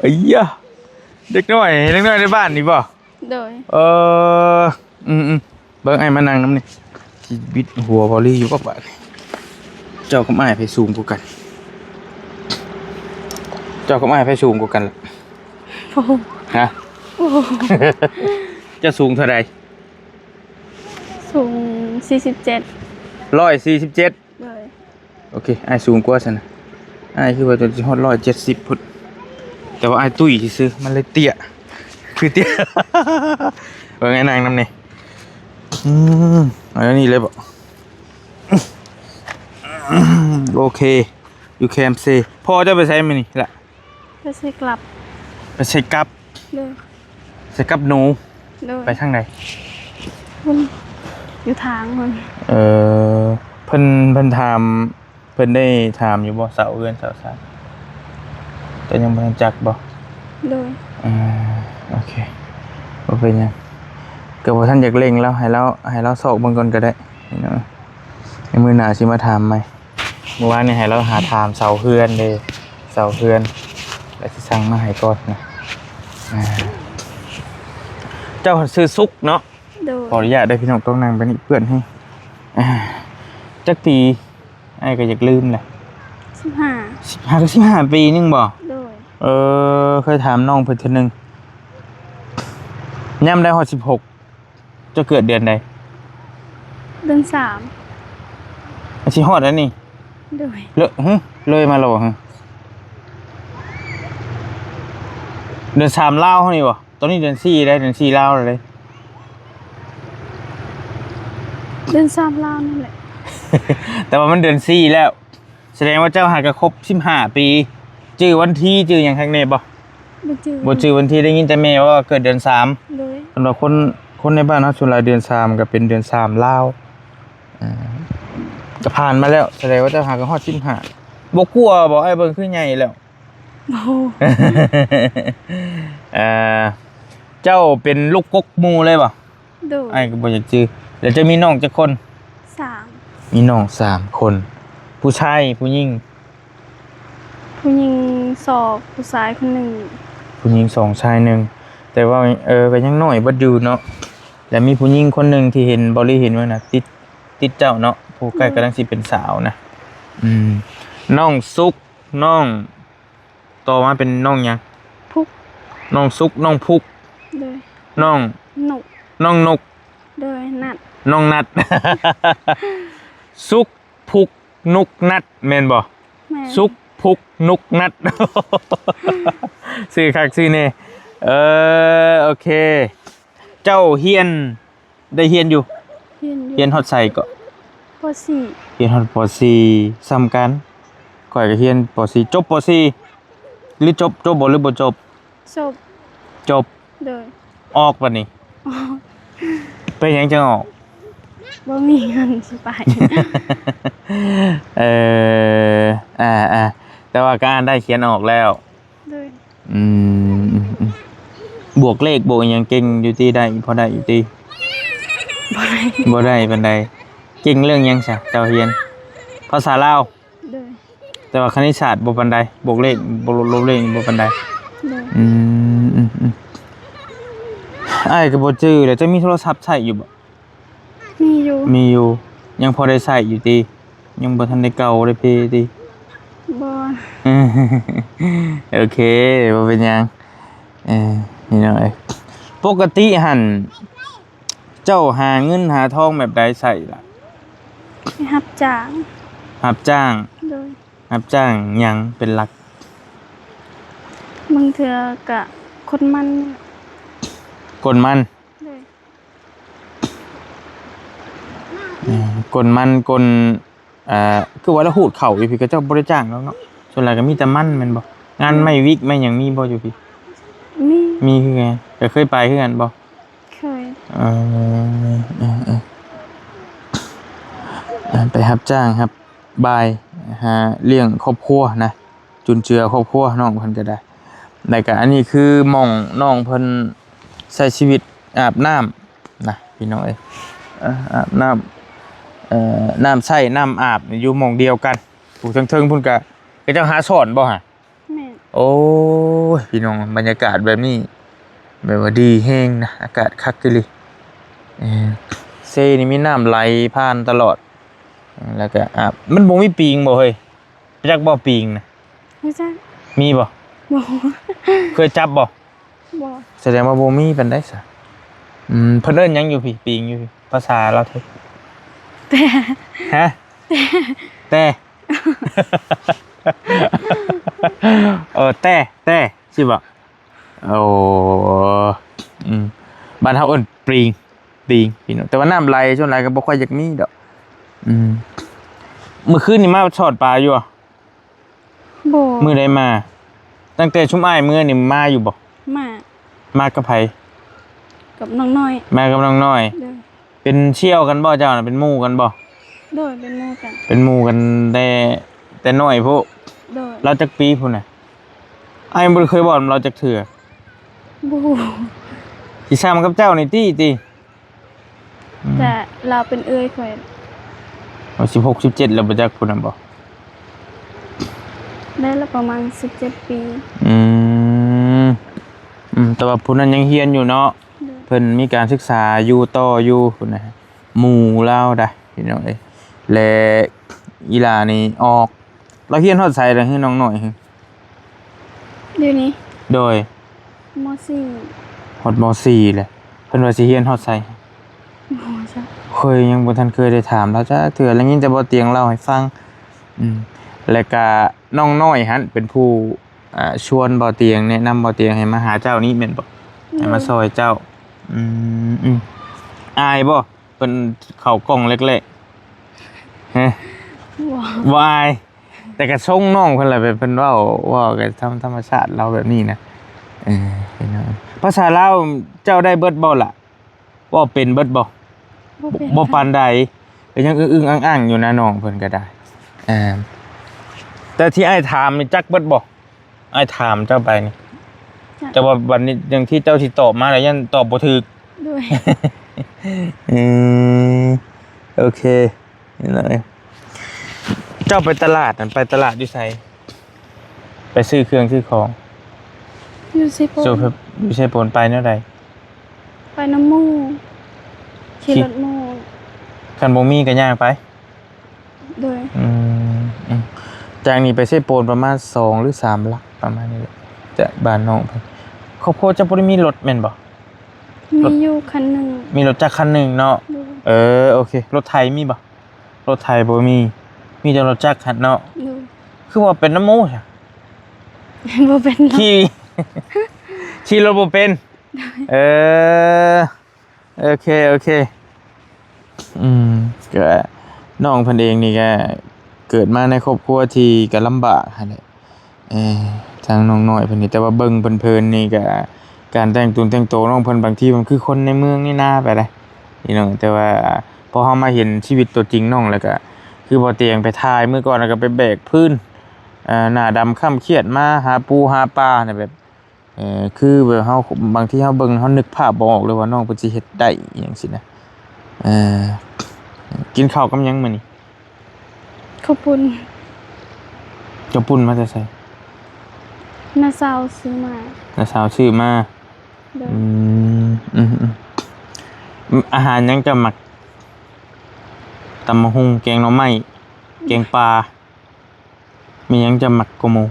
ເອີຍ ເດັກນ້ອຍ ເດັກນ້ອຍໃນບ້ານນີ້ບໍ່? ໂດຍ ເອີ ອືມໆ ເບິ່ງ ອ້າຍມານັ່ງນຳນີ້ ຊິບິດຫົວເບົາລີຢູ່ບໍ່ບາດນີ້. ເຈົ້າກັບອ້າຍໃຜສູງກວ່າກັນ? ເຈົ້າກັບອ້າຍໃຜສູງກວ່າກັນລະ? ໂອ້ໂຫ ຮະ? ໂອ້ໂຫ ເຈົ້າສູງເທົ່າໃດ? ສູງສີ່ສິບເຈັດ ຮ້ອຍສີ່ສິບເຈັດ. ໂດຍ ໂອເຄ ອ້າຍສູງກວ່າຊັ້ນນະ. ອ້າຍຄືວ່າຈະຮອດຮ້ອຍເຈັດສິບພຸ້ນ ແຕ່ວ່າອ້າຍຕຸ້ຍຊື່ໆ ມັນເລີຍເຕ້ຍ ຄືເຕ້ຍ. ເບິ່ງອ້າຍນັ່ງນຳນີ້. ອືມ ເອົາແນວນີ້ເລີຍບໍ? ໂອເຄ ຢູ່ແຄມເຊ. ພໍ່ເຈົ້າໄປໃສມື້ນີ້ລະ? ໄປໃສ່ກັບ ໄປໃສ່ກັບ. ໂດຍ ໃສ່ກັບໜູ. ໂດຍ ໄປທາງໃດ? ພຸ້ນ ຢູ່ທາງພຸ້ນ. ເອີ ເພິ່ນ ເພິ່ນຖາມ ເພິ່ນໄດ້ຖາມຢູ່ບໍ່ ເສົາເຮືອນເສົາຊານ ເຈົ້າຍັງບໍ່ທັນຈັກບໍ່? ໂດຍ ເອີ ໂອເຄ ບໍ່ເປັນຫຍັງ ກໍບໍ່ທັນຢາກເລັ່ງລາວ ໃຫ້ລາວ ໃຫ້ລາວຊອກເບິ່ງກ່ອນກໍໄດ້ເນາະ. ໃນມື້ໜ້າຊິມາຖາມໃໝ່. ມື້ວານນີ້ໃຫ້ລາວຫາຖາມເສົາເຮືອນເດ້ ເສົາເຮືອນ ແລ້ວຊິສັ່ງມາໃຫ້ກ່ອນນະ. ອ່າ ເຈົ້າຊື່ສຸກເນາະ? ໂດຍ ຂໍອະນຸຍາດເດີພີ່ນ້ອງ ຕ້ອງນັ່ງໄປນີ້ ເປື້ອນແຮງ. ອ່າ ຈັກປີ? ອ້າຍກໍຢາກລືມແຫຼະ. ສິບຫ້າ ສິບຫ້າ ກໍສິບຫ້າປີໜຶ່ງບໍ່? ໂດຍ ເອີ ເຄີຍຖາມນ້ອງເພິ່ນເທື່ອໜຶ່ງ ຍາມໃດຮອດສິບຫົກ ເຈົ້າເກີດເດືອນໃດ? ເດືອນສາມ ມັນຊິຮອດແລ້ວນີ້. ໂດຍ ເລີ ຫຶ ເລີຍມາແລ້ວຫຶ? ເດືອນສາມລາວເຮົານີ້ບໍ່? ຕອນນີ້ເດືອນສີ່ແລ້ວ ເດືອນສີ່ລາວແລ້ວເດ້. ເດືອນສາມລາວນັ້ນແຫຼະ ແຕ່ວ່າມັນເດືອນສີ່ແລ້ວ. ສະແດງວ່າເຈົ້າຫາກະຄົບສິບຫ້າປີ. ຈື່ວັນທີ ຈື່ຫຍັງຄັກແນ່ບໍ່? ບໍ່ຈື່ ບໍ່ຈື່ວັນທີ ໄດ້ຍິນແຕ່ແມ່ເວົ້າວ່າເກີດເດືອນສາມ. ໂດຍ ເພິ່ນວ່າຄົນ ຄົນໃນບ້ານເຮົາສ່ວນຫຼາຍເດືອນສາມກໍເປັນເດືອນສາມລາວ. ອ່າ ກໍຜ່ານມາແລ້ວ ສະແດງວ່າເຈົ້າຫາກະຮອດສິບຫ້າ. ບໍ່ກົວບໍ່? ອ້າຍເບິ່ງຄືໃຫຍ່ແລ້ວ. ໂອ້ ເອີ ເຈົ້າເປັນລູກກົກໝູ່ເລີຍບໍ່? ໂດຍ ອ້າຍກໍບໍ່ຢາກຈື່. ແລ້ວເຈົ້າມີນ້ອງຈັກຄົນ? ສາມ ມີນ້ອງສາມຄົນ. ຜູ້ຊາຍ ຜູ້ຍິງ? ຜູ້ຍິງສອງ ຜູ້ຊາຍຄົນໜຶ່ງ. ຜູ້ຍິງສອງ ຊາຍໜຶ່ງ. ແຕ່ວ່າ ເອີ ກໍຍັງນ້ອຍເບິດຢູ່ເນາະ. ແລ້ວມີຜູ້ຍິງຄົນໜຶ່ງທີ່ເຫັນ ເບົາລີເຫັນວ່ານະ ຕິດ ຕິດເຈົ້າເນາະ ຜູ້ໃກ້ ໂດຍ ກຳລັງຊິເປັນສາວນະ. ອືມ ນ້ອງສຸກ ນ້ອງ ຕໍ່ມາເປັນນ້ອງຫຍັງ? ພຸກ ນ້ອງສຸກ ນ້ອງພຸກ. ໂດຍ ນ້ອງ ນຸກ ນ້ອງນຸກ. ໂດຍ ນັດ ນ້ອງນັດ. ສຸກ ພຸກ ນຸກ ນັດ ແມ່ນບໍ່? ແມ່ນ ສຸກ ພຸກ ນຸກ ນັດ. ຊື່ຄັກຊື່ແນ່. ເອີ ໂອເຄ ເຈົ້າຮຽນ ໄດ້ຮຽນຢູ່? ຮຽນຢູ່ ຮຽນຮອດໃສເກາະ? ປ.ສີ່ ຮຽນຮອດ ປ.ສີ່ ສ່ຳກັນ. ຂ້ອຍກໍຮຽນ ປ.ສີ່ ຈົບ ປ.ສີ່ ຫຼືຈົບ ຈົບບໍ່ ຫຼືບໍ່ຈົບ? ຈົບ. ຈົບ. ໂດຍ. ອອກບັດນີ້? ອອກ. ເປັນຫຍັງຈັ່ງອອກ? ບໍ່ມີເງິນຊິໄປ. ເອີ ອ່າໆ ແຕ່ວ່າກໍອ່ານໄດ້ຂຽນອອກແລ້ວ. ໂດຍ. ອືມ ບວກເລກບວກຫຍັງເກັ່ງຢູ່ຕິ? ໄດ້ ພໍໄດ້ຢູ່ຕິ? ບໍ່ໄດ້ ບໍ່ໄດ້ປານໃດ. ເກັ່ງເລື່ອງຫຍັງຊະ ເຈົ້າຮຽນ? ພາສາລາວ? ໂດຍ. ແຕ່ວ່າຄະນິດສາດບໍ່ປານໃດ, ບວກເລກ ໂດຍ ລົບເລກບໍ່ປານໃດ. ໂດຍ. ອືມ ອືມ ອືມ. ອ້າຍກໍບໍ່ຈື່ແລ້ວ, ເຈົ້າມີໂທລະສັບໃຊ້ຢູ່ບໍ່? ມີຢູ່. ມີຢູ່. ຍັງພໍໄດ້ໃຊ້ຢູ່ຕິ? ຍັງບໍ່ທັນໄດ້ເກົ່າໄດ້ເພຕິ? ບໍ່. ໂອເຄ ບໍ່ເປັນຫຍັງ. ເອີ ພີ່ນ້ອງເອີຍ ປົກກະຕິຫັ້ນ ເຈົ້າຫາເງິນຫາທອງແບບໃດໃຊ້ລະ? ໄປຮັບຈ້າງ. ຮັບຈ້າງ? ໂດຍ. ຮັບຈ້າງຫຍັງເປັນຫຼັກ? ບາງເທື່ອກະຂົນມັນ. ຂົນມັນ? ໂດຍ. ເອີ ຂົນມັນ ຂົນ ເອີ ຄືວ່າລະຫູດເຂົ້າຢູ່ພີ້ ເຂົາເຈົ້າບໍ່ໄດ້ຈ້າງດອກເນາະ, ສ່ວນຫຼາຍກໍມີແຕ່ມັນແມ່ນບໍ່? ງານໄມ້ວິກໄມ້ຫຍັງມີບໍ່ຢູ່ພີ້? ມີ. ມີຄືກັນ. ກໍເຄີຍໄປຄືກັນບໍ່? ເຄີຍ. ເອີ ເອີ ເອີ ເອີ ໄປຮັບຈ້າງຮັບບາຍ ຫາລ້ຽງຄອບຄົວນະ, ຈຸນເຈືອຄອບຄົວນ້ອງເພິ່ນກໍໄດ້. ແລ້ວກໍອັນນີ້ຄືໝ່ອງນ້ອງເພິ່ນໃຊ້ຊີວິດອາບນ້ຳນະ ພີ່ນ້ອງເອີຍ. ເອີ ອາບນ້ຳ ເອີ ນ້ຳໃຊ້ນ້ຳອາບຢູ່ໝ່ອງດຽວກັນ. ຜູ້ເທິງໆ ພຸ້ນກະ ເຂົາເຈົ້າຫາຊ້ອນບໍ່ຫະ? ແມ່ນ. ໂອ້ຍ ພີ່ນ້ອງ ບັນຍາກາດແບບນີ້ ແບບວ່າດີແຮງນະ, ອາກາດຄັກອີ່ຫຼີ. ເອີ ເຊນີ້ມີນ້ຳໄຫຼຜ່ານຕະຫຼອດ. ແລ້ວກະອາບ ມັນບໍ່ມີປີງບໍ່ເຮີ້ຍ? ຮູ້ຈັກບໍ່ປີງນະ? ຮູ້ຈັກ. ມີບໍ່? ບໍ່. ເຄີຍຈັບບໍ່? ບໍ່. ສະແດງວ່າບໍ່ມີປານໃດຊະ. ອືມ ເພິ່ນເອີ້ນຫຍັງຢູ່ພີ້ ປີງຢູ່ພີ້ ພາສາລາວໄທ? ແຕ່. ຮະ? ແຕ່. ແຕ່. ເອີ ແຕ່ ແຕ່ ຊິບໍ່? ໂອ້ ອືມ ບ້ານເຮົາເອີ້ນປຣີງ ປີງ ພີ່ນ້ອງ, ແຕ່ວ່ານ້ຳໄຫຼ ສ່ວນຫຼາຍກໍບໍ່ຄ່ອຍຢາກມີດອກ. ອືມ ມື້ຄືນນີ້ມາຊ່ອນປາຢູ່ບໍ່? ບໍ່. ມື້ໃດມາ? ຕັ້ງແຕ່ຊຸມອ້າຍເມືອນີ້ມາຢູ່ບໍ່? ມາ. ມາກັບໃຜ? ກັບນ້ອງນ້ອຍ. ມາກັບນ້ອງນ້ອຍ. ໂດຍ. ເປັນສ່ຽວກັນບໍ່ເຈົ້ານະ? ເປັນໝູ່ກັນບໍ່? ໂດຍ ເປັນໝູ່ກັນ. ເປັນໝູ່ກັນແຕ່ ແຕ່ນ້ອຍພຸ້ນ. ໂດຍ. ລາວຈັກປີພຸ້ນນະ? ອ້າຍບໍ່ໄດ້ເຄີຍເວົ້ານຳລາວຈັກເທື່ອ. ບໍ່ຮູ້. ຊິຊ່ຳກັບເຈົ້ານີ້ຕິ ຕິ? ອືມ ແຕ່ລາວເປັນເອື້ອຍຂ້ອຍ. ເອົາ ສິບຫົກ ສິບເຈັດ ແລ້ວບໍ່ຈັກຜູ້ນັ້ນບໍ່? ໄດ້ລະປະມານສິບເຈັດປີ. ອືມ ອືມ ແຕ່ວ່າຜູ້ນັ້ນຍັງຮຽນຢູ່ເນາະ. ໂດຍ. ເພິ່ນມີການສຶກສາຢູ່ຕໍ່ຢູ່ພຸ້ນນະ ໝູ່ລາວໄດ໋ ພີ່ນ້ອງເອີຍ. ແລະ ອີ່ຫຼ້ານີ້ອອກ ລາວຮຽນຮອດໃສລະ ຄືນ້ອງນ້ອຍ? ດຽວນີ້? ໂດຍ. ມໍສີ່. ຮອດ ມໍສີ່ ແຫຼະ. ເພິ່ນວ່າຊິຮຽນຮອດໃສ? ບໍ່ຈັກ. ຂ້ອຍຍັງບໍ່ທັນເຄີຍໄດ້ຖາມລາວຈັກເທື່ອ, ໄດ້ຍິນແຕ່ບໍ່ຕຽງເລົ່າໃຫ້ຟັງ. ອືມ ແລ້ວກະນ້ອງນ້ອຍຫັ້ນເປັນຜູ້ ອ່າ ຊວນບໍ່ຕຽງ ແນະນຳບໍ່ຕຽງໃຫ້ມາຫາເຈົ້ານີ້ແມ່ນບໍ່? ໂດຍ. ໃຫ້ມາຊ່ອຍເຈົ້າ. ອືມ ອືມ ອາຍບໍ່? ເພິ່ນເຂົ້າກ້ອງແລກໆ ຮະ? ບໍ່. ບໍ່ອາຍ. ແຕ່ກະຊົງນ້ອງເພິ່ນລະ ແບບເພິ່ນເວົ້າ ເວົ້າກະທຳ ທຳມະຊາດລາວແບບນີ້ນະ. ເອີ ພີ່ນ້ອງ ພາສາລາວເຈົ້າໄດ້ເບິດບໍ່ລະ? ເວົ້າເປັນເບິດບໍ່? ບໍ່ເປັນ ບໍ່ປານໃດ ກໍຍັງອຶ້ງໆອັ້ງໆຢູ່ນະ ນ້ອງເພິ່ນກໍໄດ້. ເອີ ແຕ່ທີ່ອ້າຍຖາມນີ້ຈັກເບິດບໍ່? ອ້າຍຖາມເຈົ້າໄປນີ້ ຈັກ ແຕ່ວ່າບັດນີ້ຢ່າງທີ່ເຈົ້າຊິຕອບມາແລ້ວ ຢ້ານຕອບບໍ່ຖືກ. ໂດຍ. ອືມ ໂອເຄ ນີ້ເນາະ. ເຈົ້າໄປຕະຫຼາດນັ້ນ ໄປຕະຫຼາດຢູ່ໃສ? ໄປຊື້ເຄື່ອງຊື້ຂອງ ຢູ່ເຊໂປນ. ຢູ່ເຊໂປນ ໄປແນວໃດ? ໄປນຳໝູ່ ຂີ່ ຂີ່ລົດໝູ່. ຄັນບໍ່ມີກໍຍ່າງໄປ? ໂດຍ. ອືມ ອືມ ຈາກນີ້ໄປເຊໂປນປະມານສອງ ຫຼື ສາມຫຼັກ ປະມານນີ້ແຫຼະ ຈາກບ້ານນ້ອງເພິ່ນ. ຄອບຄົວເຈົ້າບໍ່ໄດ້ມີລົດແມ່ນບໍ່? ມີຢູ່ຄັນໜຶ່ງ. ມີລົດຈັກຄັນໜຶ່ງເນາະ. ໂດຍ. ເອີ ໂອເຄ. ລົດໄຖມີບໍ່? ລົດໄຖບໍ່ມີ ມີແຕ່ລົດຈັກຫັ້ນເນາະ. ໂດຍ. ຄືວ່າເປັນນຳໝູ່ຊະ? ບໍ່ເປັນ. ຂີ່ ຂີ່ລົດບໍ່ເປັນ. ໂດຍ. ເອີ ໂອເຄ ໂອເຄ. ອືມ ກໍ ນ້ອງເພິ່ນເອງນີ້ກໍເກີດມາໃນຄອບຄົວທີ່ກໍລຳບາກຫັ້ນແຫຼະ ເອີ ທາງນ້ອງນ້ອຍເພິ່ນນີ້ ແຕ່ວ່າເບິ່ງເພີນໆນີ້ກໍ ການແຕ່ງຕົນແຕ່ງໂຕນ້ອງເພິ່ນ ບາງທີມັນຄືຄົນໃນເມືອງໃນນາໄປເດ້ພີ່ນ້ອງ. ແຕ່ວ່າພໍເຮົາມາເຫັນຊີວິດຕົວຈິງນ້ອງ ແລ້ວກໍຄືບໍ່ຕຽງໄປຖ່າຍ ມື້ກ່ອນກໍໄປແບກພື້ນ ເອີ ໜ້າດຳຄ້ຳຄຽດມາຫາປູຫາປານະ ແບບ ເອີ ຄືແບບເຮົາ ບາງທີເຮົາເບິ່ງ ເຮົານຶກພາບບໍ່ອອກເລີຍວ່ານ້ອງເພິ່ນຊິເຮັດໄດ້ອີ່ຫຍັງຊີ້ນະ. ເອີ ກິນເຂົ້າກັບຫຍັງມື້ນີ້? ເຂົ້າປຸ້ນ. ເຂົ້າປຸ້ນມາແຕ່ໃສ? ນ້າສາວຊື້ມາ. ນ້າສາວຊື້ມາ. ໂດຍ. ອືມ ອືມ ອືມ ອາຫານຫຍັງເຈົ້າມັກ? ຕຳບັກຫຸ່ງ, ແກງໜໍ່ໄມ້, ແກງປາ. ມີຫຍັງເຈົ້າມັກກວ່າໝູ່?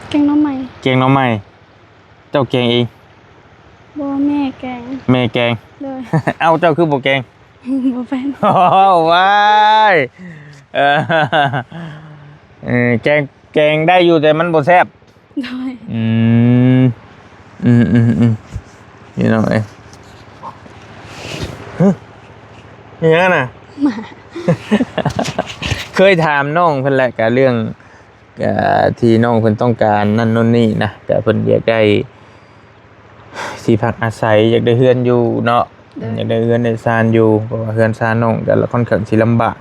ແກງໜໍ່ໄມ້. ແກງໜໍ່ໄມ້ ເຈົ້າແກງເອງ? ບໍ່, ແມ່ແກງ. ແມ່ແກງ. ໂດຍ. ເອົ້າ ເຈົ້າຄືບໍ່ແກງ? ບໍ່ເປັນ. ວ້າຍ ເອີ ເອີ ແກງ ແກງໄດ້ຢູ່ ແຕ່ມັນບໍ່ແຊບ. ໂດຍ. ອືມ ອືມ ອືມ ອືມ ພີ່ນ້ອງເອີຍ ຮະ ມີຫຍັງນະ? ໝາ. ເຄີຍຖາມນ້ອງເພິ່ນແຫຼະ ກະເລື່ອງ ກະທີ່ນ້ອງເພິ່ນຕ້ອງການນັ້ນໂນ່ນນີ້ນະ ກະເພິ່ນຢາກໄດ້ ທີ່ພັກອາໄສ ຢາກໄດ້ເຮືອນຢູ່ເນາະ. ໂດຍ. ຢາກໄດ້ເຮືອນໄດ້ຊານຢູ່ ເພາະວ່າເຮືອນຊານນ້ອງກໍລະ ຄ່ອນຂ້າງຊິລຳບາກ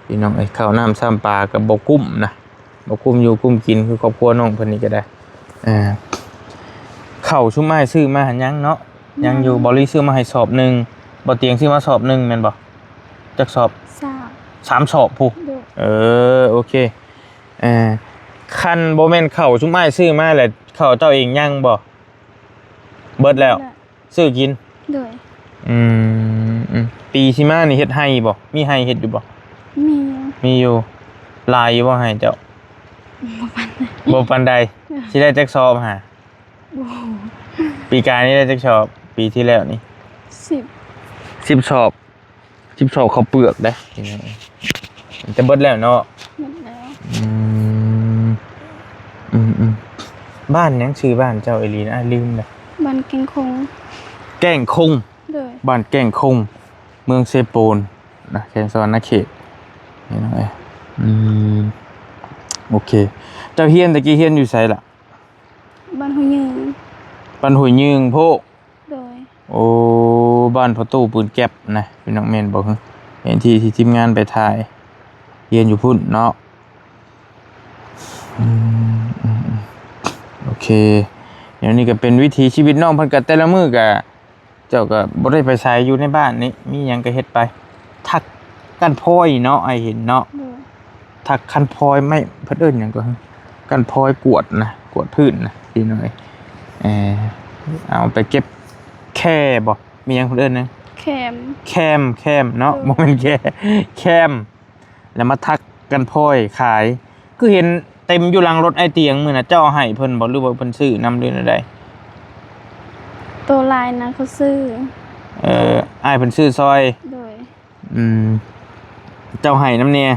ພີ່ນ້ອງເອີຍ. ເຂົ້ານ້ຳຊ້ຳປາກໍບໍ່ກຸ້ມນະ ບໍ່ກຸ້ມຢູ່ກຸ້ມກິນ ຄືຄອບຄົວນ້ອງເພິ່ນນີ້ກໍໄດ້. ເອີ ເຂົ້າຊຸມອ້າຍຊື້ມາຫັ້ນຍັງເນາະ? ຍັງຢູ່. ຍັງ. ບ່າວລີຊື້ມາໃຫ້ສອບໜຶ່ງ ບ່າວຕຽງຊື້ມາສອບໜຶ່ງແມ່ນບໍ່? ຈັກສອບ? ສາມ. ສາມສອບພຸ້ນ. ໂດຍ. ເອີ ໂອເຄ. ເອີ ຄັນບໍ່ແມ່ນເຂົ້າຊຸມອ້າຍຊື້ມາແລ້ວ ເຂົ້າເຈົ້າເອງຍັງບໍ່? ເບິດແລ້ວ. ເບິດແລ້ວ. ຊື້ກິນ. ໂດຍ. ອືມ ອືມ ປີຊິມານີ້ເຮັດໄຮ່ບໍ່? ມີໄຮ່ເຮັດຢູ່ບໍ່? ມີ. ມີຢູ່. ຫຼາຍຢູ່ບໍ່ໄຮ່ເຈົ້າ? ບໍ່ປານໃດ. ບໍ່ປານໃດ. ເອີ ຊິໄດ້ຈັກສອບຫາ? ໂອ້ໂຫ ປີກາຍນີ້ໄດ້ຈັກສອບ? ປີທີ່ແລ້ວນີ້ ສິບ ສິບສອບ. ສິບສອບເຂົ້າເປືອກເດ້ ແຕ່ເບິດແລ້ວເນາະ? ເບິດແລ້ວ. ອືມ ອືມ ອືມ ບ້ານຫຍັງ? ຊື່ບ້ານເຈົ້າອີ່ຫຼີນະ ອ້າຍລືມລະ. ບ້ານແກ້ງຄົງ. ແກ້ງຄົງ. ໂດຍ. ບ້ານແກ້ງຄົງ ເມືອງເຊໂປນນະ ແຂວງສະຫວັນນະເຂດ. ເຫັນບໍ່ເອີຍ? ອືມ ໂອເຄ. ເຈົ້າຮຽນຕະກີ້ຮຽນຢູ່ໃສລະ? ບ້ານຫ້ວຍຍືງ. ບ້ານຫ້ວຍຍືງໂພ. ໂດຍ. ໂອ້ ບ້ານພໍ່ຕູ້ປືນແກັບນະ ພີ່ນ້ອງ ແມ່ນບໍ່? ເຫັນທີ່ ທີ່ທີມງານໄປຖ່າຍ ຮຽນຢູ່ພຸ້ນເນາະ. ອືມ ອືມ ອືມ ໂອເຄ. ດຽວນີ້ກໍເປັນວິຖີຊີວິດນ້ອງເພິ່ນ ກໍແຕ່ລະມື້ກໍ ເຈົ້າກໍບໍ່ໄດ້ໄປໃສ ຢູ່ໃນບ້ານນີ້ ມີຫຍັງກໍເຮັດໄປ. ທັກກ້ານພອຍເນາະ ອ້າຍເຫັນເນາະ. ໂດຍ. ທັກກ້ານພອຍ ໄມ້ ເພິ່ນເອີ້ນຫຍັງກໍ ກ້ານພອຍກວດນະ ກວດພື້ນນະ ພີ່ນ້ອງເອີຍ. ເອີ ເອົາໄປເກັບແຄບໍ? ມີຫຍັງເພິ່ນເອີ້ນນະ? ແຄມ. ແຄມ ແຄມເນາະ. ໂດຍ. ບໍ່ແມ່ນແຄ ແຄມ. ແລ້ວມາທັກກ້ານພອຍຂາຍ ຄືເຫັນເຕັມຢູ່ຫຼັງລົດອ້າຍຕຽງມື້ນະ. ເຈົ້າເອົາໃຫ້ເພິ່ນບໍ່ ຫຼືວ່າເພິ່ນຊື້ນຳ ຫຼືແນວໃດ? ໂຕຫຼາຍນະເຂົາຊື້. ເອີ ອ້າຍເພິ່ນຊື້ຊ່ອຍ. ໂດຍ. ອືມ ເຈົ້າໃຫ້ນຳແດ່.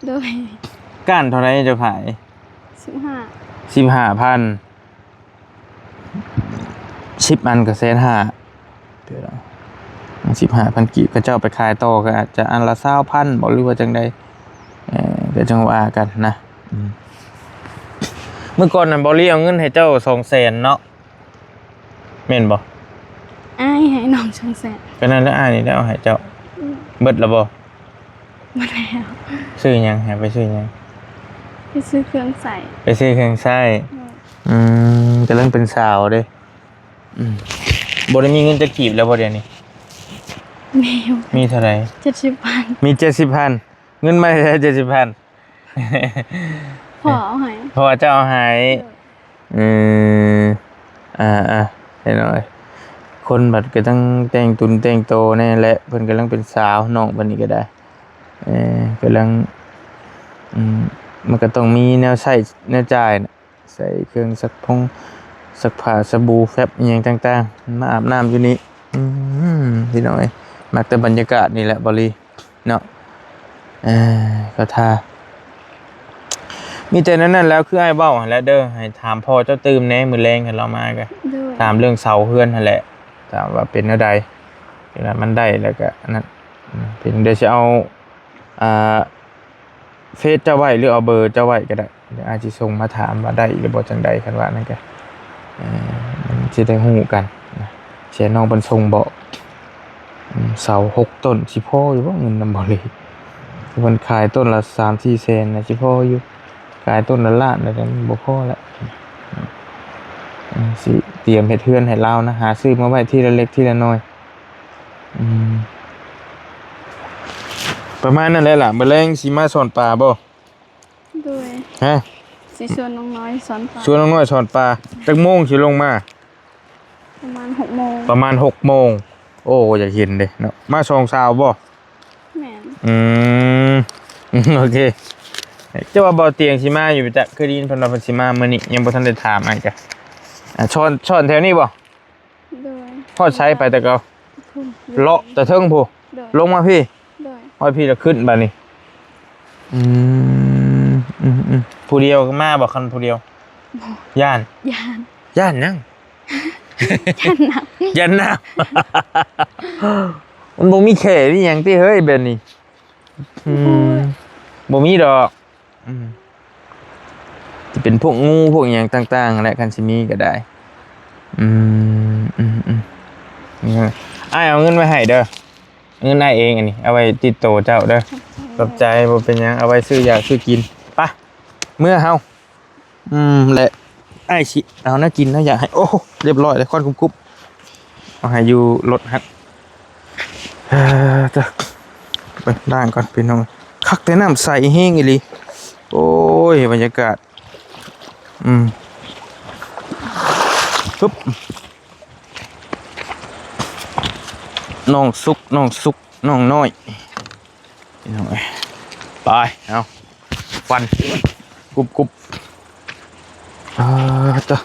ໂດຍ. ກ້ານເທົ່າໃດເຈົ້າຂາຍ? ສິບຫ້າ ສິບຫ້າພັນ. ສິບອັນກໍແສນຫ້າ ສິບຫ້າພັນກີບ. ເຂົາເຈົ້າໄປຂາຍຕໍ່ກໍອາດຈະອັນລະຊາວພັນບໍ ຫຼືວ່າຈັ່ງໃດ? ເອີ ກໍຈັ່ງວ່າກັນນະ. ອືມ ມື້ກ່ອນນັ້ນ ບ່າວລີເອົາເງິນໃຫ້ເຈົ້າສອງແສນເນາະ ແມ່ນບໍ່? ອ້າຍໃຫ້ນ້ອງສອງແສນ. ກໍນັ້ນແຫຼະ ອ້າຍນີ້ແຫຼະເອົາໃຫ້ເຈົ້າ. ອືມ ເບິດລະບໍ່? ໝົດແລ້ວ. ຊື້ຫຍັງ? ໃຫ້ໄປຊື້ຫຍັງ? ໄປຊື້ເຄື່ອງໃຊ້. ໄປຊື້ເຄື່ອງໃຊ້. ໂດຍ. ອືມ ກຳລັງເປັນສາວເດ້. ອືມ ບໍ່ໄດ້ມີເງິນຈັກກີບແລ້ວບໍ່ດຽວນີ້? ມີຢູ່. ມີເທົ່າໃດ? ເຈັດສິບພັນ. ມີເຈັດສິບພັນ. ເງິນມາແຕ່ເຈັດສິບພັນ? ພໍ່ເອົາໃຫ້. ພໍ່ເຈົ້າເອົາໃຫ້. ໂດຍ. ອືມ ອ່າໆ ເຫັນບໍ່? ຄົນບັດກໍຕ້ອງແຕ່ງຕົນແຕ່ງໂຕແດ່ແຫຼະ ເພິ່ນກຳລັງເປັນສາວ ນ້ອງເພິ່ນນີ້ກໍໄດ້ ເອີ ກຳລັງ ອືມ ມັນກໍຕ້ອງມີແນວໃຊ້ແນວຈ່າຍນະ ໃສ່ເຄື່ອງຊັກພົງ ຊັກຜ້າ ສະບູ ແຟັບ ອີ່ຫຍັງຕ່າງໆ ມາອາບນ້ຳຢູ່ນີ້. ອືມ ພີ່ນ້ອງເອີຍ ມັກແຕ່ບັນຍາກາດນີ້ແຫຼະ ບ່າວລີ. ເນາະ ເອີ ກໍຖ້າມີແຕ່ແນວນັ້ນແລ້ວ ຄືອ້າຍເວົ້າຫັ້ນແຫຼະເດີ ໃຫ້ຖາມພໍ່ເຈົ້າຕື່ມແດ່ ມື້ແລງຄັນລາວມາກໍ. ໂດຍ. ຖາມເລື່ອງເສົາເຮືອນຫັ້ນແຫຼະ ຖາມວ່າເປັນແນວໃດ ເວລາມັນໄດ້ແລ້ວກໍອັນນັ້ນ ເປັນ ດຽວຊິເອົາ ອ່າ ເຟສເຈົ້າໄວ້ ຫຼືເອົາເບີເຈົ້າໄວ້ກໍໄດ້ ດຽວອ້າຍຊິສົ່ງມາຖາມວ່າໄດ້ຫຼືບໍ່ ຈັ່ງໃດ ຄັນວ່ານັ້ນກໍ ເອີ ມັນຊິໄດ້ຮູ້ກັນນະ ເສຍນ້ອງເພິ່ນສົ່ງບອກ. ອືມ ເສົາຫົກຕົ້ນ ຊິພໍຢູ່ບໍ່ ເງິນນຳບໍ່ເລີຍ ເພິ່ນຂາຍຕົ້ນລະສາມສີ່ແສນນະ ຊິພໍຢູ່ ຂາຍຕົ້ນລະລ້ານລະ ມັນບໍ່ພໍແລ້ວ. ອືມ ຊິຕຽມເຮັດເຮືອນໃຫ້ລາວນະ ຫາຊື້ມາໄວ້ທີລະເລັກທີລະໜ້ອຍ. ອືມ ປະມານນັ້ນແຫຼະຫຼານ ມື້ແລງຊິມາສອນປາບໍ່? ໂດຍ ຮະ ຊິຊວນນ້ອງນ້ອຍສອນປາ ຊວນນ້ອງນ້ອຍສອນປາ. ຈັກໂມງຊິລົງມາ? ປະມານຫົກໂມງ ປະມານຫົກໂມງ. ໂອ້ ຢາກເຫັນເດ້ເນາະ ມາສອງສາວບໍ່? ແມ່ນ ອືມ ໂອເຄ. ເຈົ້າວ່າບໍ່ຕຽງຊິມາຢູ່ ຈັກ ຄືໄດ້ຍິນເພິ່ນວ່າເພິ່ນຊິມາມື້ນີ້ ຍັງບໍ່ທັນໄດ້ຖາມອ້າຍກະ ອ່າ ສອນ ສອນແຖວນີ້ບໍ່? ໂດຍ ຮອດໃສໄປແຕ່ເກົ່າ? ພຸ້ນ ເລາະແຕ່ເທິງພຸ້ນ ໂດຍ ລົງມາພີ້ ໂດຍ ຮອດພີ້ລະຂຶ້ນບາດນີ້. ອືມ ອືມໆ ຜູ້ດຽວມາບໍ່? ຄັນຜູ້ດຽວ ບໍ່ ຢ້ານ ຢ້ານ ຢ້ານຫຍັງ? ຢ້ານນ້ຳ ຢ້ານນ້ຳ ມັນບໍ່ມີແຂ້ມີຫຍັງຕິເຮີ້ຍ ແບບນີ້? ອືມ ບໍ່ມີດອກ. ອືມ ຈະເປັນພວກງູພວກຫຍັງຕ່າງໆຫັ້ນແຫຼະ ຄັນຊິມີກໍໄດ້. ອືມ ອືມໆ ອ້າຍເອົາເງິນໄວ້ໃຫ້ເດີ ເງິນອ້າຍເອງອັນນີ້ ເອົາໄວ້ຕິດໂຕເຈົ້າເດີ. ຂອບໃຈ ຂອບໃຈ ບໍ່ເປັນຫຍັງ ເອົາໄວ້ຊື້ຢາຊື້ກິນ. ໄປ ເມືອເຮົາ. ອືມ ແລະ ອ້າຍຊິເອົາແນວກິນແນວຢາກໃຫ້. ໂອ້ ຮຽບຮ້ອຍແລ້ວ ຄວັນກຸບໆ ເອົາໃຫ້ຢູ່ລົດຫັ້ນ. ເອີ ເດີ ໄປລ້າງກ່ອນພີ່ນ້ອງ. ຄັກແຕ່ ນ້ຳໃສແຮງອີ່ຫຼີ. ໂອ້ຍ ບັນຍາກາດ. ອືມ ປຶບ ນ້ອງສຸກ ນ້ອງສຸກ ນ້ອງນ້ອຍ. ພີ່ນ້ອງເອີຍ ໄປ ເອົາ ຟັນ ກຸບໆ. ອ່າ ຕະ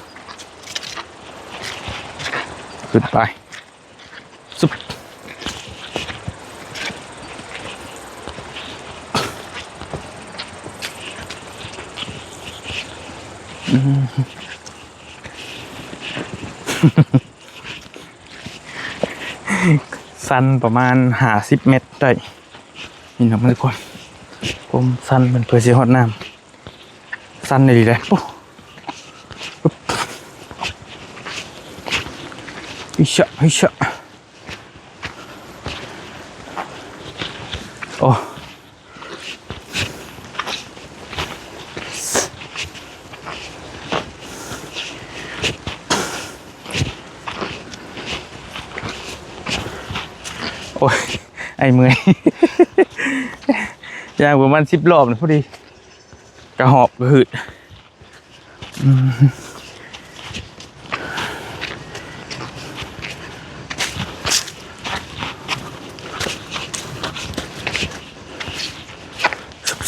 ຂຶ້ນໄປ ຊຸບ. ອືມ ຊັນປະມານຫ້າສິບແມັດໄດ້ ນີ້ນະ ທຸກຄົນ. ຄວາມຊັນມັນເພື່ອຊິຮອດນ້ຳ ຊັນອີ່ຫຼີເດ້. ໂອ້ ອິຊະ ອິຊະ. ໂອ້ ໂອ້ຍ ອ້າຍເມື່ອຍ ຍ່າງປະມານສິບລອບນະ ພໍດີ ກະຫອບກະຫືດ. ອືມ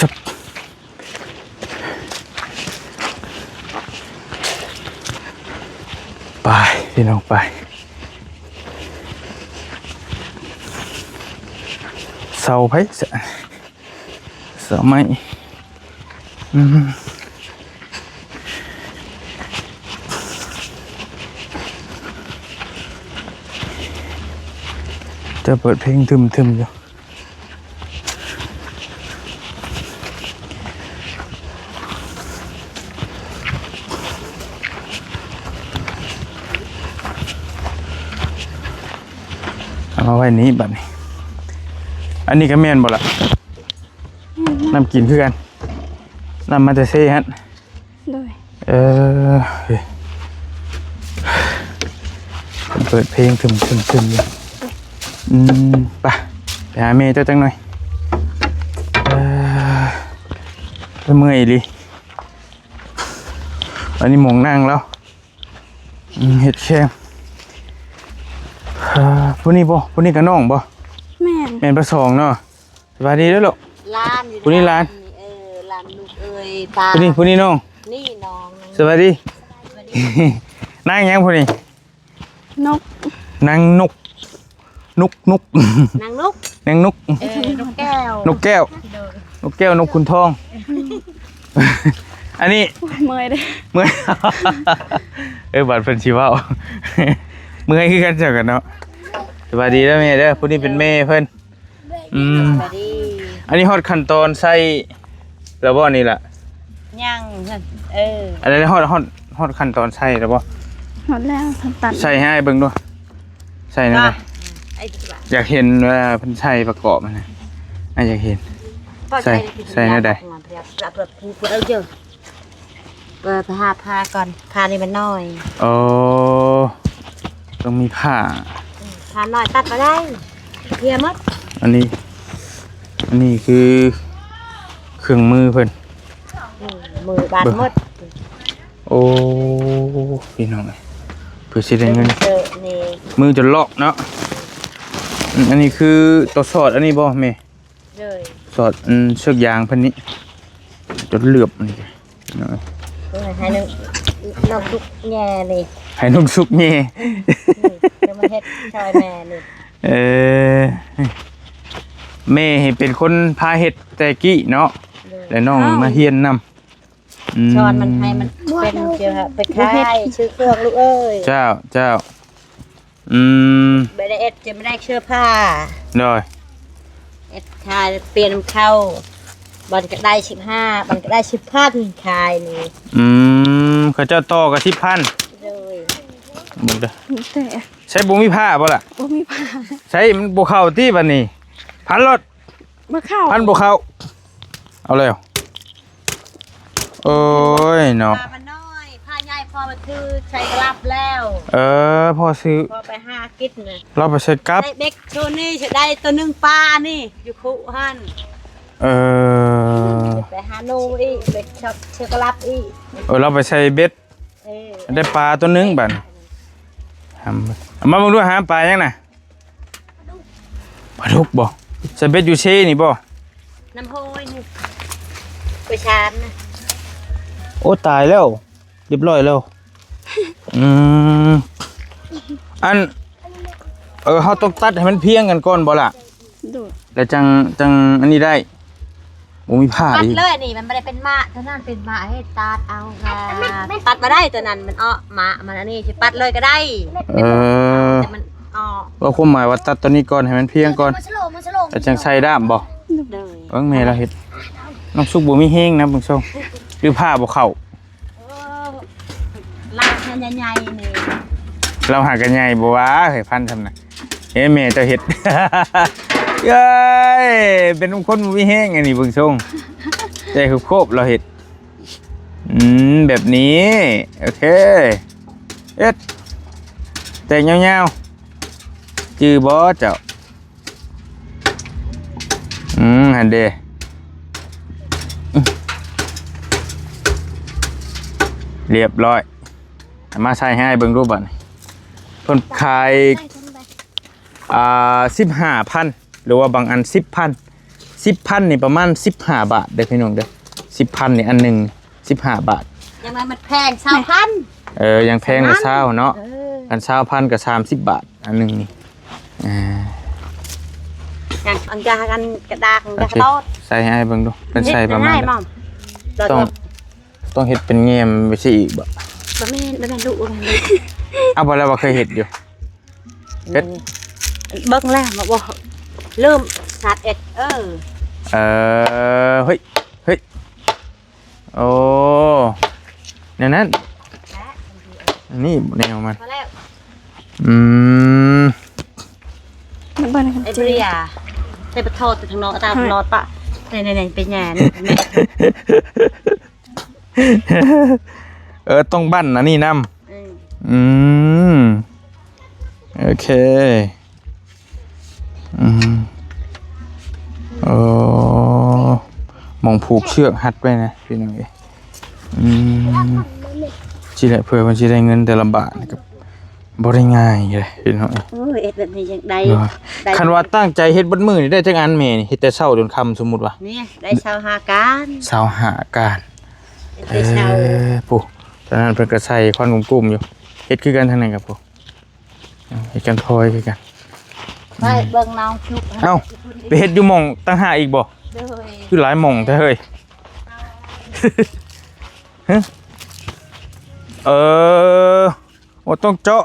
ຊຶບໆ ໄປ ພີ່ນ້ອງ ໄປ. ເສົາໃຜຊະ? ສະໄໝ ອືມ ຈະເປີດເພງທຶມໆຢູ່. ເອົາມາໄວ້ນີ້ບັດນີ້. ອັນນີ້ກໍແມ່ນບໍ່ລະ? ແມ່ນ. ນ້ຳກິນຄືກັນ. ນ້ຳມາແຕ່ເຊຫັ້ນ. ໂດຍ. ເອີ ເປີດເພງທຶມໆຢູ່. ອືມ ໄປ ໄປຫາແມ່ເຈົ້າຈັກໜ່ອຍ. ເອີ ເມື່ອຍອີ່ຫຼີ. ອັນນີ້ໝ່ອງນັ່ງລາວ. ອືມ ເຮັດແຄມ. ເອີ ຜູ້ນີ້ບໍ່? ຜູ້ນີ້ກໍນ້ອງບໍ່? ແມ່ນ. ແມ່ນປາສອງເນາະ. ສະບາຍດີເດີລູກ. ຫຼານຢູ່ ຜູ້ນີ້ຫຼານ. ເອີ ຫຼານລູກເອີຍ ຕາ. ຜູ້ນີ້ ຜູ້ນີ້ນ້ອງ. ນີ້ນ້ອງ. ສະບາຍດີ. ນາງຫຍັງຜູ້ນີ້? ນົກ. ນາງນົກ. ນົກ ນົກ. ນາງນົກ. ນາງນົກ. ເອີ ນົກແກ້ວ. ນົກແກ້ວ. ໂດຍ. ນົກແກ້ວ ນົກຂຸນທອງ. ອັນນີ້ ໂອ້ຍ ເມື່ອຍເດ້ ເມື່ອຍ. ເອີ ບາດເພິ່ນຊິເວົ້າ ເມື່ອຍຄືກັນ ເຈົ້າກັນເນາະ. ສະບາຍດີເດີແມ່ເດີ. ຜູ້ນີ້ເປັນແມ່ເພິ່ນ. ອືມ ສະບາຍດີ. ອັນນີ້ຮອດຂັ້ນຕອນໃສ່ແລ້ວບໍ່ນີ້ລະ? ຍັງ ເອີ ອັນນີ້ຮອດ ຮອດ ຮອດຂັ້ນຕອນໃສ່ແລ້ວບໍ່? ຮອດແລ້ວ ຂັ້ນຕອນ ໃສ່ໃຫ້ອ້າຍເບິ່ງດູ ໃສ່ແນວໃດ? ຢາກເຫັນວ່າເພິ່ນໃສ່ປະກອບຫັ້ນນະ ອ້າຍຢາກເຫັນ. ໃສ່ ໃສ່ແນວໃດ? ເອີ ໄປຫາຜ້າກ່ອນ ຜ້ານີ້ມັນໜ້ອຍ. ອໍ ຕ້ອງມີຜ້າ ອືມ ຜ້າໜ້ອຍຕັດບໍ່ໄດ້ ເພຍໝົດ. ອັນນີ້ ອັນນີ້ຄືເຄື່ອງມືເພິ່ນ ອືມ ມືບາດໝົດ. ໂອ້ ພີ່ນ້ອງເອີຍ ເພື່ອຊິໄດ້ເງິນ ມືຈົນລອກເນາະ. ອືມ ອັນນີ້ຄືຕົວສອດອັນນີ້ບໍ່ແມ່? ໂດຍ ສອດ ອັນ ເຊືອກຢາງເພິ່ນນີ້ ຈົນເຫຼືອບນີ້ ເອີ ໃຫ້ນ້ອງ ນ້ອງສຸກແຍ່ນີ້ ໃຫ້ນ້ອງສຸກແຍ່ ອືມ ຈະມາເຮັດຊ່ອຍແມ່ນີ້. ເອີ ແມ່ເປັນຄົນພາເຮັດແຕ່ກີ້ເນາະ ໂດຍ ແລ້ວນ້ອງ ອ້າວ ມາຮຽນນຳ. ອືມ ສອນມັນໃຫ້ມັນເປັນ ເຈົ້າ ໄປຂາຍ ຊື້ເຄື່ອງລູກເອີຍ. ເຈົ້າ ເຈົ້າ ອືມ ບໍ່ໄດ້ເອັດ ຈະບໍ່ໄດ້ເຊື້ອຜ້າ. ໂດຍ ເອັດຂາຍ ປ່ຽນນຳເຂົາ ບາດກໍໄດ້ສິບຫ້າ ບາດກໍໄດ້ສິບພັນ ຂາຍນີ້. ອືມ ເຂົາເຈົ້າຕໍ່ກັນສິບພັນ. ໂດຍ ເບິ່ງເດີ ແຕ່ ໃຊ້ບໍ່ມີຜ້າບໍ່ລະ? ບໍ່ມີຜ້າ. ໃຊ້ມັນບໍ່ເຂົ້າຕິບາດນີ້ ພັນໂລດ. ບໍ່ເຂົ້າ ພັນບໍ່ເຂົ້າ. ເອົາແລ້ວ ໂອ້ຍເນາະ ຜ້າມັນນ້ອຍ ຜ້າໃຫຍ່ພໍມັນຖືໃສ່ກະລັບແລ້ວ. ເອີ ພໍຊື້ ພໍໄປຫາກິນນະ ລາວໄປໃສ່ກັບ ໄດ້ເບັກໂຊນີ້ ຊິໄດ້ໂຕໜຶ່ງປານີ້ ຢູ່ຄຸຫັ້ນ. ເອີ ໄປຫາໜູອີກ ໄປຊອກເຊກະລັບອີກ. ເອີ ລາວໄປໃສ່ເບັດ ເອີ ໄດ້ປາໂຕໜຶ່ງບາດນີ້. ເອົາມາເບິ່ງດູ ຫາປາຫຍັງນະ? ປາດຸກບໍ່? ໃສ່ເບັດຢູ່ເຊນີ້ບໍ່? ນ້ຳຫ້ວຍນີ້ ໄປຊານນະ. ໂອ້ ຕາຍແລ້ວ ຮຽບຮ້ອຍແລ້ວ. ອືມ ອັນ ເອີ ເຮົາຕ້ອງຕັດໃຫ້ມັນພຽງກັນກ່ອນບໍ່ລະ? ໂດຍ ແລ້ວຈັ່ງ ຈັ່ງອັນນີ້ໄດ້. ບໍ່ມີຜ້າ ຕັດເລີຍນີ້ ມັນບໍ່ໄດ້ເປັນໝາກ ເທົ່ານັ້ນເປັນໝາກ ເຮັດຕັດເອົາ ຕັດບໍ່ໄດ້ຕົວນັ້ນ ມັນເອາະໝາກມັນ. ອັນນີ້ຊິຕັດເລີຍກໍໄດ້. ເອີ ແຕ່ມັນເອາະ ເວົ້າຄວາມໝາຍວ່າຕັດຕົວນີ້ກ່ອນ ໃຫ້ມັນພຽງກ່ອນ ແລ້ວຈັ່ງໃສ່ດ້າມບໍ່? ໂດຍ ເບິ່ງແມ່ລາວເຮັດ ນ້ອງສຸກບໍ່ມີແຮງນະ ເບິ່ງຊົງ ຫຼືຜ້າບໍ່ເຂົ້າ. ໂອ້ ລາວໃຫຍ່ໆນີ້ ລາວຫາກະໃຫຍ່ບໍ່ວ່າ ເຮີ້ຍ ພັນຊ່ຳນະ. ເອີ ແມ່ເຈົ້າເຮັດ ເອີຍ ເປັນຄົນບໍ່ມີແຮງອັນນີ້ ເບິ່ງຊົງ ແຕ່ຄືໂຄບລາວເຮັດ. ອືມ ແບບນີ້ ໂອເຄ ເຮັດ ແຕກຍາວໆ ຈື່ບໍ່ເຈົ້າ? ອືມ ຫັ້ນເດ ຮຽບຮ້ອຍ. ເອົາມາໃສ່ໃຫ້ອ້າຍເບິ່ງດູບາດນີ້ ເພິ່ນຂາຍ ອ່າ ສິບຫ້າພັນ ຫຼືວ່າບາງອັນສິບພັນ. ສິບພັນນີ້ປະມານສິບຫ້າບາດເດີພີ່ນ້ອງເດີ ສິບພັນນີ້ອັນໜຶ່ງສິບຫ້າບາດ. ຍັງວ່າມັນແພງຊາວພັນ. ເອີ ຍັງແພງລະຊາວເນາະ. ເອີ ອັນຊາວພັນກໍສາມສິບບາດອັນໜຶ່ງນີ້. ອ່າ ຍັງອັນກະ ອັນກະດາກ ອັນກະໂຕດ ໃສ່ໃຫ້ອ້າຍເບິ່ງດູ ເພິ່ນໃສ່ປະມານ ຕ້ອງ ຕ້ອງເຮັດເປັນແງມໄປຊີ້ອີກບໍ່? ບໍ່ແມ່ນ ບໍ່ແມ່ນ ດຸ ເອົາບໍ່ແລ້ວວ່າເຄີຍເຮັດຢູ່ ເຮັດ ເບິ່ງແລ້ວມາບໍ່ ເລີ່ມສາດເອັດ ເອີ ເອີ ເຮີ້ຍ ເຮີ້ຍ ໂອ້ ແນວນັ້ນ ແລະ ອັນນີ້ແນວມັນ ພໍແລ້ວ ອືມ ມັນເບິ່ງ ໄອ້ເບຣຍ ໃສ່ປະທອດແຕ່ທາງນອກ ຕາມນອດປະ ນີ້ໆ ເປັນຫຍັງ? ເອີ ຕ້ອງບັ້ນອັນນີ້ນຳ. ອືມ ອືມ ໂອເຄ ອືມ ໂອ້ ໝ່ອງຜູກເຊືອກຮັດໄວ້ນະ ພີ່ນ້ອງເອີຍ. ອືມ ຊິແຫຼະ ເພື່ອເພິ່ນຊິໄດ້ເງິນແຕ່ລະບາດນີ້ກໍ ບໍ່ໄດ້ງ່າຍເດ້ພີ່ນ້ອງ. ໂອ້ຍ ເຮັດແບບນີ້ຍັງໄດ້ ເນາະ ໄດ້ ຄັນວ່າຕັ້ງໃຈເຮັດເບິດມື້ນີ້ໄດ້ຈັກອັນແມ່ນີ້? ເຮັດແຕ່ເຊົ້າຈົນຄ່ຳ ສົມມຸດວ່າ ນີ້ໄດ້ຊາວຫ້າການ ຊາວຫ້າການ. ເຮັດແຕ່ເຊົ້າ ເອີ ຜູ້ ຕອນນັ້ນເພິ່ນກໍໃສ່ຄວັນກຸ້ມໆຢູ່ ເຮັດຄືກັນທາງນັ້ນກັບຜູ້ ເຮັດກັນພອຍຄືກັນ. ໄປເບິ່ງນ້ອງຈຸກ ເອົ້າ ໄປເຮັດຢູ່ໝ່ອງຕ່າງຫາກອີກບໍ່? ໂດຍ ຄືຫຼາຍໝ່ອງແທ້ເຮີ້ຍ. ຮະ ເອີ ໂອ້ ຕ້ອງເຈາະ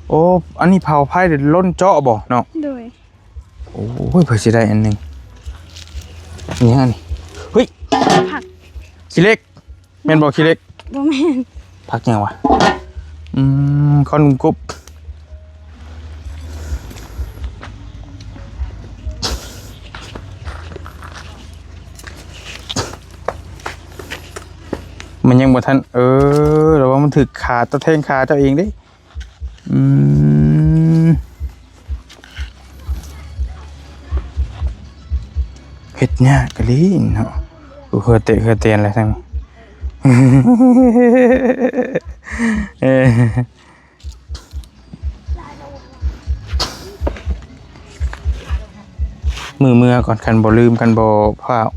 ໂອ້ ອັນນີ້ເຜົາໄຟໂດຍລົ້ນເຈາະບໍ່ເນາະ? ໂດຍ ໂອ້ຍ ເພິ່ນຊິໄດ້ອັນໜຶ່ງ. ນີ້ຫັ້ນນີ້ ເຮີ້ຍ ຜັກ ຂີ້ເຫຼັກ. ແມ່ນບໍ່ຂີ້ເຫຼັກ? ບໍ່ແມ່ນ. ຜັກຫຍັງວະ? ອືມ ຄອນກຸບ. ມັນຍັງບໍ່ທັນ ເອີ ລະວັງມັນຖືກຂາ ຕະແທງຂາເຈົ້າເອງເດ້. ອືມ ເຮັດຍາກອີ່ຫຼີເນາະ. ເຫື່ອເຕະເຫື່ອແຕນແລ້ວທັງ ເອີ ມື້ເມືອກ່ອນ ຄັນບໍ່ລືມ ຄັນບໍ່ພ້າວ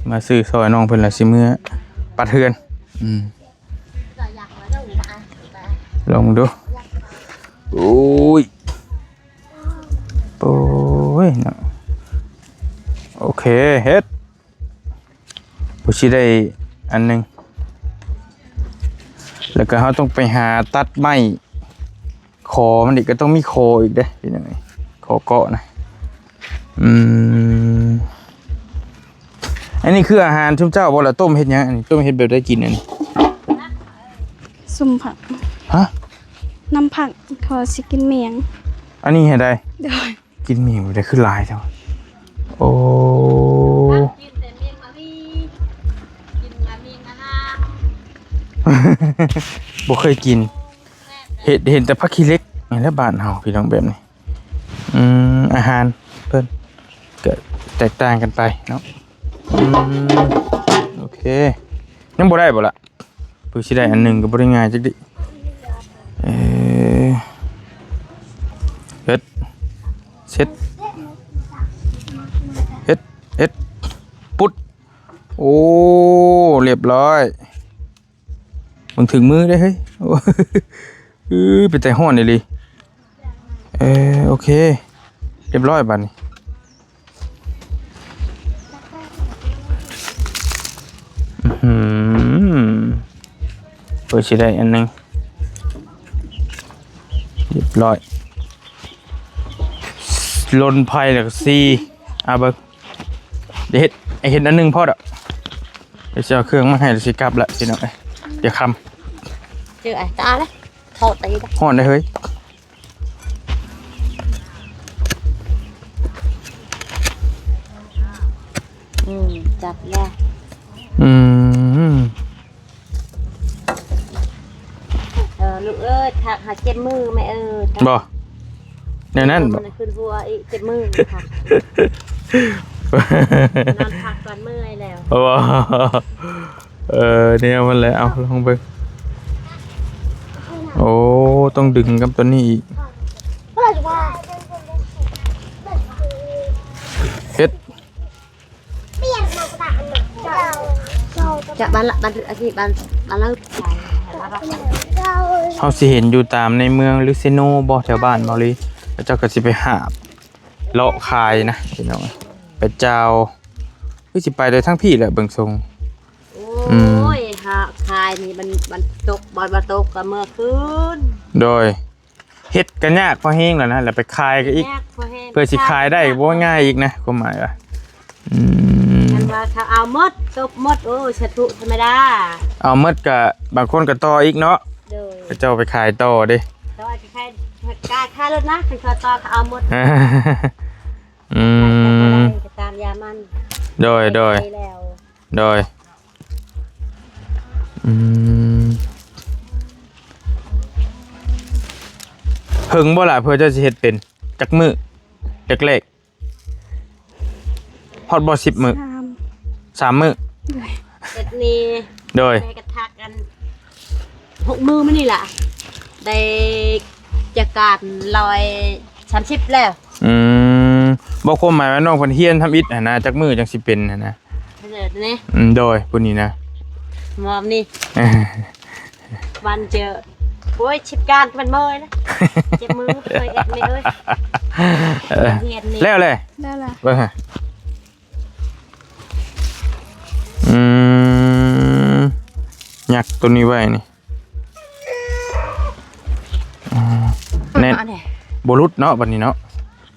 ມາຊື້ຊ່ອຍນ້ອງເພິ່ນລະ ຊິເມືອປັດເຮືອນ. ອືມ ລອງເບິ່ງດູ. ໂອ້ຍ ໂອ້ຍເນາະ. ໂອເຄ ເຮັດ ຜູ້ຊິໄດ້ອັນໜຶ່ງ. ແລ້ວກໍເຮົາຕ້ອງໄປຫາຕັດໄມ້ ຂໍມັນອີກ ກໍຕ້ອງມີຂໍອີກເດ້ ເປັນຫຍັງນີ້ ຂໍເກາະນະ. ອືມ ອັນນີ້ຄືອາຫານຊຸມເຈົ້າບໍ່ລະ? ຕົ້ມເຮັດຫຍັງອັນນີ້? ຕົ້ມເຮັດແບບໃດກິນອັນນີ້? ສົ້ມຜັກ. ຮະ? ນ້ຳຜັກ ເຂົາຊິກິນໝ້ຽງ. ອັນນີ້ເຮັດໃດ? ໂດຍ. ກິນໝ້ຽງແບບໃດຄືຫຼາຍແທ້ວະ? ໂອ້ ກິນແຕ່ໝ້ຽງມະມີ ກິນແຕ່ໝ້ຽງອາຫານ ບໍ່ເຄີຍກິນ. ເຫັນ ເຫັນແຕ່ຜັກຂີ້ເຫຼັກນີ້ແຫຼະບ້ານເຮົາ ພີ່ນ້ອງ ແບບນີ້. ອືມ ອາຫານເພິ່ນກໍແຕກຕ່າງກັນໄປເນາະ. ອືມ ໂອເຄ ຍັງບໍ່ໄດ້ບໍ່ລະ? ເພື່ອຊິໄດ້ອັນໜຶ່ງກໍບໍ່ໄດ້ງ່າຍຈັກດິ. ເອີ ເຮັດ ເຊັດ ເຮັດ ເຮັດ ປຸດ. ໂອ້ ລຽບຮ້ອຍ. ເບິ່ງ ຖືກມືເດ້ເຮີ້ຍ. ເອີ ເປັນຕາຮ້ອນອີ່ຫຼີ. ເອີ ໂອເຄ ລຽບຮ້ອຍບາດນີ້. ອື ເພິ່ນຊິໄດ້ອັນໜຶ່ງ ລຽບຮ້ອຍ. ລົນໄຟແລ້ວກໍສີ່ ອາ ເບິ່ງ ດຽວເຮັດ ໃຫ້ເຮັດອັນໜຶ່ງພໍດອກ. ດຽວຊິເອົາເຄື່ອງມາໃຫ້ ແລ້ວຊິກັບລະ ພີ່ນ້ອງເອີຍ. ດຽວຄ່ຳ ເຈີໄອ້ຕາລະ ເທາະຕີນ ຮ້ອນເດ້ເຮີ້ຍ. ອືມ ຈັບແລ້ວ. ອືມ ເອີ ລູກເອີຍ ທັກຫາເຈັບມືແມ່ເອີຍ. ບໍ່ ແນວນັ້ນບໍ່? ມັນຂຶ້ນຫົວອີກ ເຈັບມືຄັກ. ນອນພັກກ່ອນ ເມື່ອຍແລ້ວ. ບໍ່ ເອີ ແນວມັນແຫຼະ. ເອົາ ລອງເບິ່ງ. ໂອ້ ຕ້ອງດຶງກັບຕົວນີ້ອີກ. ເຮັດ ຈະບ້ານລະ ບ້ານ ອັນນີ້ບ້ານ ບ້ານລະ ເຮົາຊິເຫັນຢູ່ຕາມໃນເມືອງຫຼືເຊໂນບໍ່ ແຖວບ້ານເຮົາເລີຍ ເຂົາເຈົ້າກໍຊິໄປຫາບເລາະຂາຍນະ ພີ່ນ້ອງ. ໄປຈາວ ຄືຊິໄປໄດ້ທາງພີ້ແຫຼະ ເບິ່ງຊົງ. ໂອ້ຍ ອືມ ຫາຂາຍນີ້ມັນ ມັນຕົກ ບໍ່ ບໍ່ຕົກກໍເມືອຄືນ. ໂດຍ. ເຮັດກໍຍາກພໍແຮງແລ້ວນະ ແລ້ວໄປຂາຍກໍອີກ ຍາກພໍແຮງ ເພື່ອຊິຂາຍໄດ້ກໍບໍ່ງ່າຍອີກນະ ຄວາມໝາຍວ່າ. ອືມ ຄັນວ່າເຂົາເອົາໝົດ ຕົບໝົດ ໂອ້ ສາທຸ ທຳມະດາ. ເອົາໝົດກໍບາງຄົນກໍຕໍ່ອີກເນາະ. ໂດຍ. ເຂົາເຈົ້າໄປຂາຍຕໍ່ເດ້ ຕໍ່ໄປຂາຍ ຂາຍ ຂາຍລົດນະ ຄັນເຂົາຕໍ່ເຂົາເອົາໝົດ. ອືມ ຂາຍກໍບໍ່ໄດ້ ກໍຕາມຢາມັນ. ໂດຍ ໂດຍ ໄປແລ້ວ. ໂດຍ. ອືມ ເຫິງບໍ່ລະ ເພື່ອເຈົ້າຊິເຮັດເປັນ? ຈັກມື້ແລກໆ ຮອດບໍ່ສິບມື້? ສາມ ສາມມື້. ໂດຍ. ເຮັດນີ້ ໂດຍ ແມ່ກະທັກອັນ ຫົກມື້ມານີ້ລະ ໄດ້ຈັດການຮ້ອຍສາມສິບແລ້ວ. ອືມ ບໍ່ ຄວາມໝາຍວ່ານ້ອງເພິ່ນຮຽນທຳອິດຫັ້ນນະ ຈັກມື້ຈັ່ງຊິເປັນຫັ້ນນະ? ເພິ່ນນີ້ ອືມ ໂດຍ ຜູ້ນີ້ນະ ມອບນີ້ ເອີ ວັນເຈີ ໂອ້ຍ ຊິບການມັນເມື່ອຍນະ ເຈັບມື ເຄີຍເອັດນີ້ເອີຍ. ເອີ ຮຽນນີ້ ແລ້ວແຫຼະ ແລ້ວແຫຼະ ເບິ່ງຫາ. ອືມ ຍັກໂຕນີ້ໄວ້ນີ້. ອືມ ແນ່ນ ເອົາແນ່ ບໍ່ຫຼຸດເນາະ ບັດນີ້ເນາະ. ໂ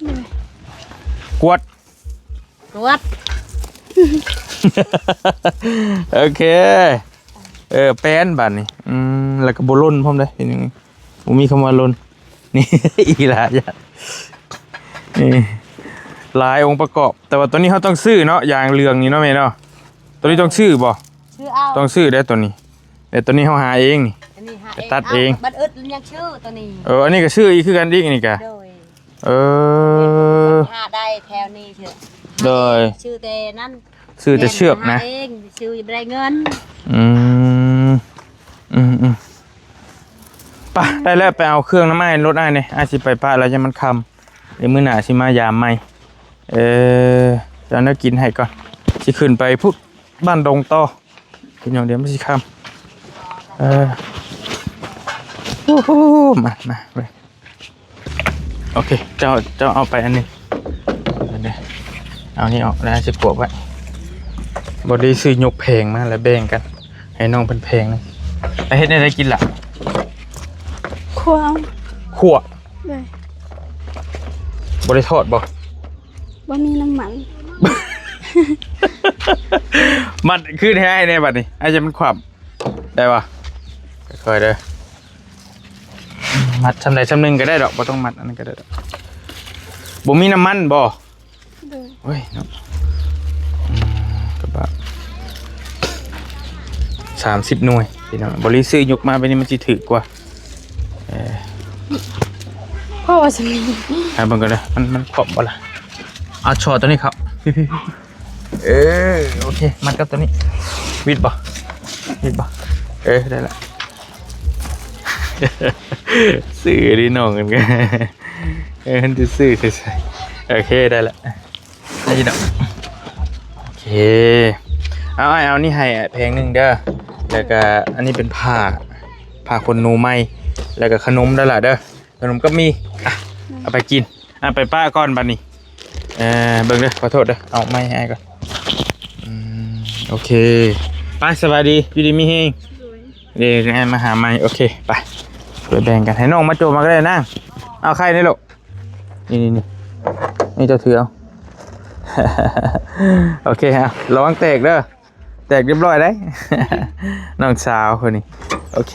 ດຍ. ກວດ ກວດ ໂອເຄ ເອີ ແປ້ນບາດນີ້ ອືມ ແລ້ວກໍບໍ່ຫຼົ່ນພ້ອມເດ້ ເປັນຫຍັງ ບໍ່ມີຄຳວ່າຫຼົ່ນ ນີ້ ອີຫຼາ ນີ້ ຫຼາຍອົງປະກອບ ແຕ່ວ່າຕົວນີ້ເຮົາຕ້ອງຊື້ເນາະ ຢາງເຫຼືອງນີ້ເນາະແມ່ເນາະ ຕົວນີ້ຕ້ອງຊື້ບໍ່? ຊື້ເອົາ ຕ້ອງຊື້ເດ້ຕົວນີ້ ແຕ່ຕົວນີ້ເຮົາຫາເອງນີ້ ອັນນີ້ຫາເອງ ໄປຕັດເອງ ເອົາ ບັດອຶດຍັງຊື້ຕົວນີ້ ເອີ ອັນນີ້ກໍຊື້ອີກຄືກັນອີກນີ້ກະ ໂດຍ ເອີ ຫາໄດ້ແຖວນີ້ເທື່ອ ໂດຍ ຊື້ແຕ່ນັ້ນ ຊື້ແຕ່ເຊືອກນະ ຫາເອງ ຊື້ບໍ່ໄດ້ເງິນ ອືມ ອືມໆ ໄປ ໄດ້ແລ້ວ ໄປເອົາເຄື່ອງນຳອ້າຍ ລົດອ້າຍນີ້ ອ້າຍຊິໄປປະແລ້ວ ຍັງມັນຄ່ຳ ດຽວມື້ໜ້າຊິມາຢາມໃໝ່ ເອີ ຈະເອົາແນວກິນໃຫ້ກ່ອນ ຊິຂຶ້ນໄປພຸ້ນ ບ້ານດົງຕໍ່ ພີ່ນ້ອງ ດຽວມັນຊິຄ່ຳ ເອີ ໂອ້ໂຫ ມາ ມາ ໂອເຄ ເຈົ້າ ເຈົ້າເອົາໄປອັນໜຶ່ງ ເອົານີ້ອອກ ແລ້ວຊິປວກໄວ້ ບໍ່ໄດ້ຊື້ຍົກແຜງມາ ແລ້ວແບ່ງກັນ ໃຫ້ນ້ອງເພິ່ນແຜງໜຶ່ງ ແລ້ວເຮັດແນວໃດກິນລະ? ຂົ້ວ ຂົ້ວ ໂດຍ ບໍ່ໄດ້ທອດບໍ່? ບໍ່ມີນ້ຳມັນ ມັດຄືນໃຫ້ອ້າຍແດ່ບັດນີ້ ອ້າຍຢ້ານມັນຄວ່ຳ ໄດ້ບໍ່? ຄ່ອຍໆເດີ ມັດຊ່ຳໃດຊ່ຳໜຶ່ງກໍໄດ້ດອກ ບໍ່ຕ້ອງມັດອັນນັ້ນກໍໄດ້ດອກ ບໍ່ມີນ້ຳມັນບໍ່? ໂດຍ ໂອ້ຍເນາະ ອືມ ກະບະ ສາມສິບໜ່ວຍ ພີ່ນ້ອງ ບໍລິຊື້ຍົກມາແບບນີ້ມັນຊິຖືກກວ່າ ເອີ ພໍວ່າຊິມີ ໃຫ້ເບິ່ງກ່ອນເດີ ມັນ ມັນຄອບບໍ່ລະ? ເອົາ ຊໍໂຕນີ້ເຂົ້າ ເອີ ໂອເຄ ມັດກັບໂຕນີ້ ວິດບໍ່? ວິດບໍ່? ເອີ ໄດ້ລະ ຊື້ດີນ້ອງກັນ ເອີ ມັນຊິຊື້ໃສ່ ໂອເຄ ໄດ້ລະ ໄດ້ຢູ່ດອກ ໂອເຄ ເອົາ ອ້າຍເອົານີ້ໃຫ້ແຜງໜຶ່ງເດີ ແລ້ວກະອັນນີ້ເປັນຜ້າ ຜ້າຂົນໜູໃໝ່ ແລ້ວກະຂະໜົມເດີຫຼ້າເດີ ຂະໜົມກັບໝີ່ ອ່ະ ເອົາໄປກິນ ອ່ະ ໄປປະກ່ອນບັດນີ້ ເອີ ເບິ່ງເດີ ຂໍໂທດເດີ ເອົາໄມ້ໃຫ້ອ້າຍກ່ອນ ອືມ ໂອເຄ ໄປ ສະບາຍດີ ຢູ່ດີມີແຮງ ໂດຍ ເດ ມາຫາໃໝ່ ໂອເຄ ໄປ ໄປແບ່ງກັນ ໃຫ້ນ້ອງມາໂຈມມາກໍໄດ້ນາງ ເອົາໄຂ່ນີ້ລູກ ນີ້ໆໆ ນີ້ເຈົ້າຖືເອົາ ໂອເຄ ເອົາ ລະວັງແຕກເດີ ແຕກຮຽບຮ້ອຍໄດ໋ ນ້ອງສາວຄົນນີ້ ໂອເຄ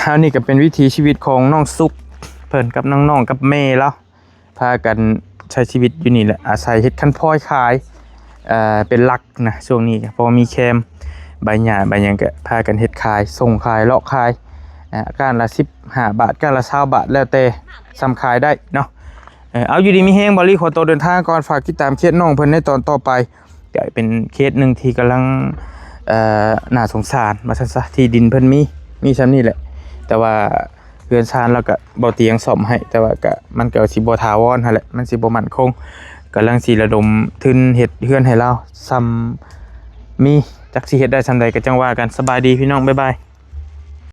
ອັນນີ້ກໍເປັນວິຖີຊີວິດຂອງນ້ອງສຸກ ເພິ່ນກັບນ້ອງໆກັບແມ່ລາວ ພາກັນໃຊ້ຊີວິດຢູ່ນີ້ແຫຼະ ອາໄສເຮັດຄັນພອຍຂາຍ ເອີ ເປັນຫຼັກນະ ຊ່ວງນີ້ ເພາະວ່າມີແຄມ ໃບຫຍ້າໃບຫຍັງ ກໍພາກັນເຮັດຂາຍ ສົ່ງຂາຍ ເລາະຂາຍ ອ່າ ກ້ານລະສິບຫ້າບາດ ກ້ານລະຊາວບາດ ແລ້ວແຕ່ສ່ຳຂາຍໄດ້ເນາະ ເອີ ເອົາ ຢູ່ດີມີແຮງ ບ່າວລີຂໍໂຕເດີນທາງກ່ອນ ຝາກຕິດຕາມເຄສນ້ອງເພິ່ນໃນຕອນຕໍ່ໄປ ກະເປັນເຄສໜຶ່ງທີ່ກຳລັງ ເອີ ໜ້າສົງສານວ່າຊັ້ນຊະ ທີ່ດິນເພິ່ນມີ ມີສ່ຳນີ້ແຫຼະ ແຕ່ວ່າເຮືອນຊານລາວກະບໍ່ຕຽງສ້ອມໃຫ້ ແຕ່ວ່າກະ ມັນກະຊິບໍ່ຖາວອນຫັ້ນແຫຼະ ມັນຊິບໍ່ໝັ້ນຄົງ ກຳລັງຊິລະດົມທຶນເຮັດເຮືອນໃຫ້ລາວ ສ່ຳມີ ຈັກຊິເຮັດໄດ້ສ່ຳໃດກະຈັ່ງວ່າກັນ ສະບາຍດີພີ່ນ້ອງ ບາຍບາຍ.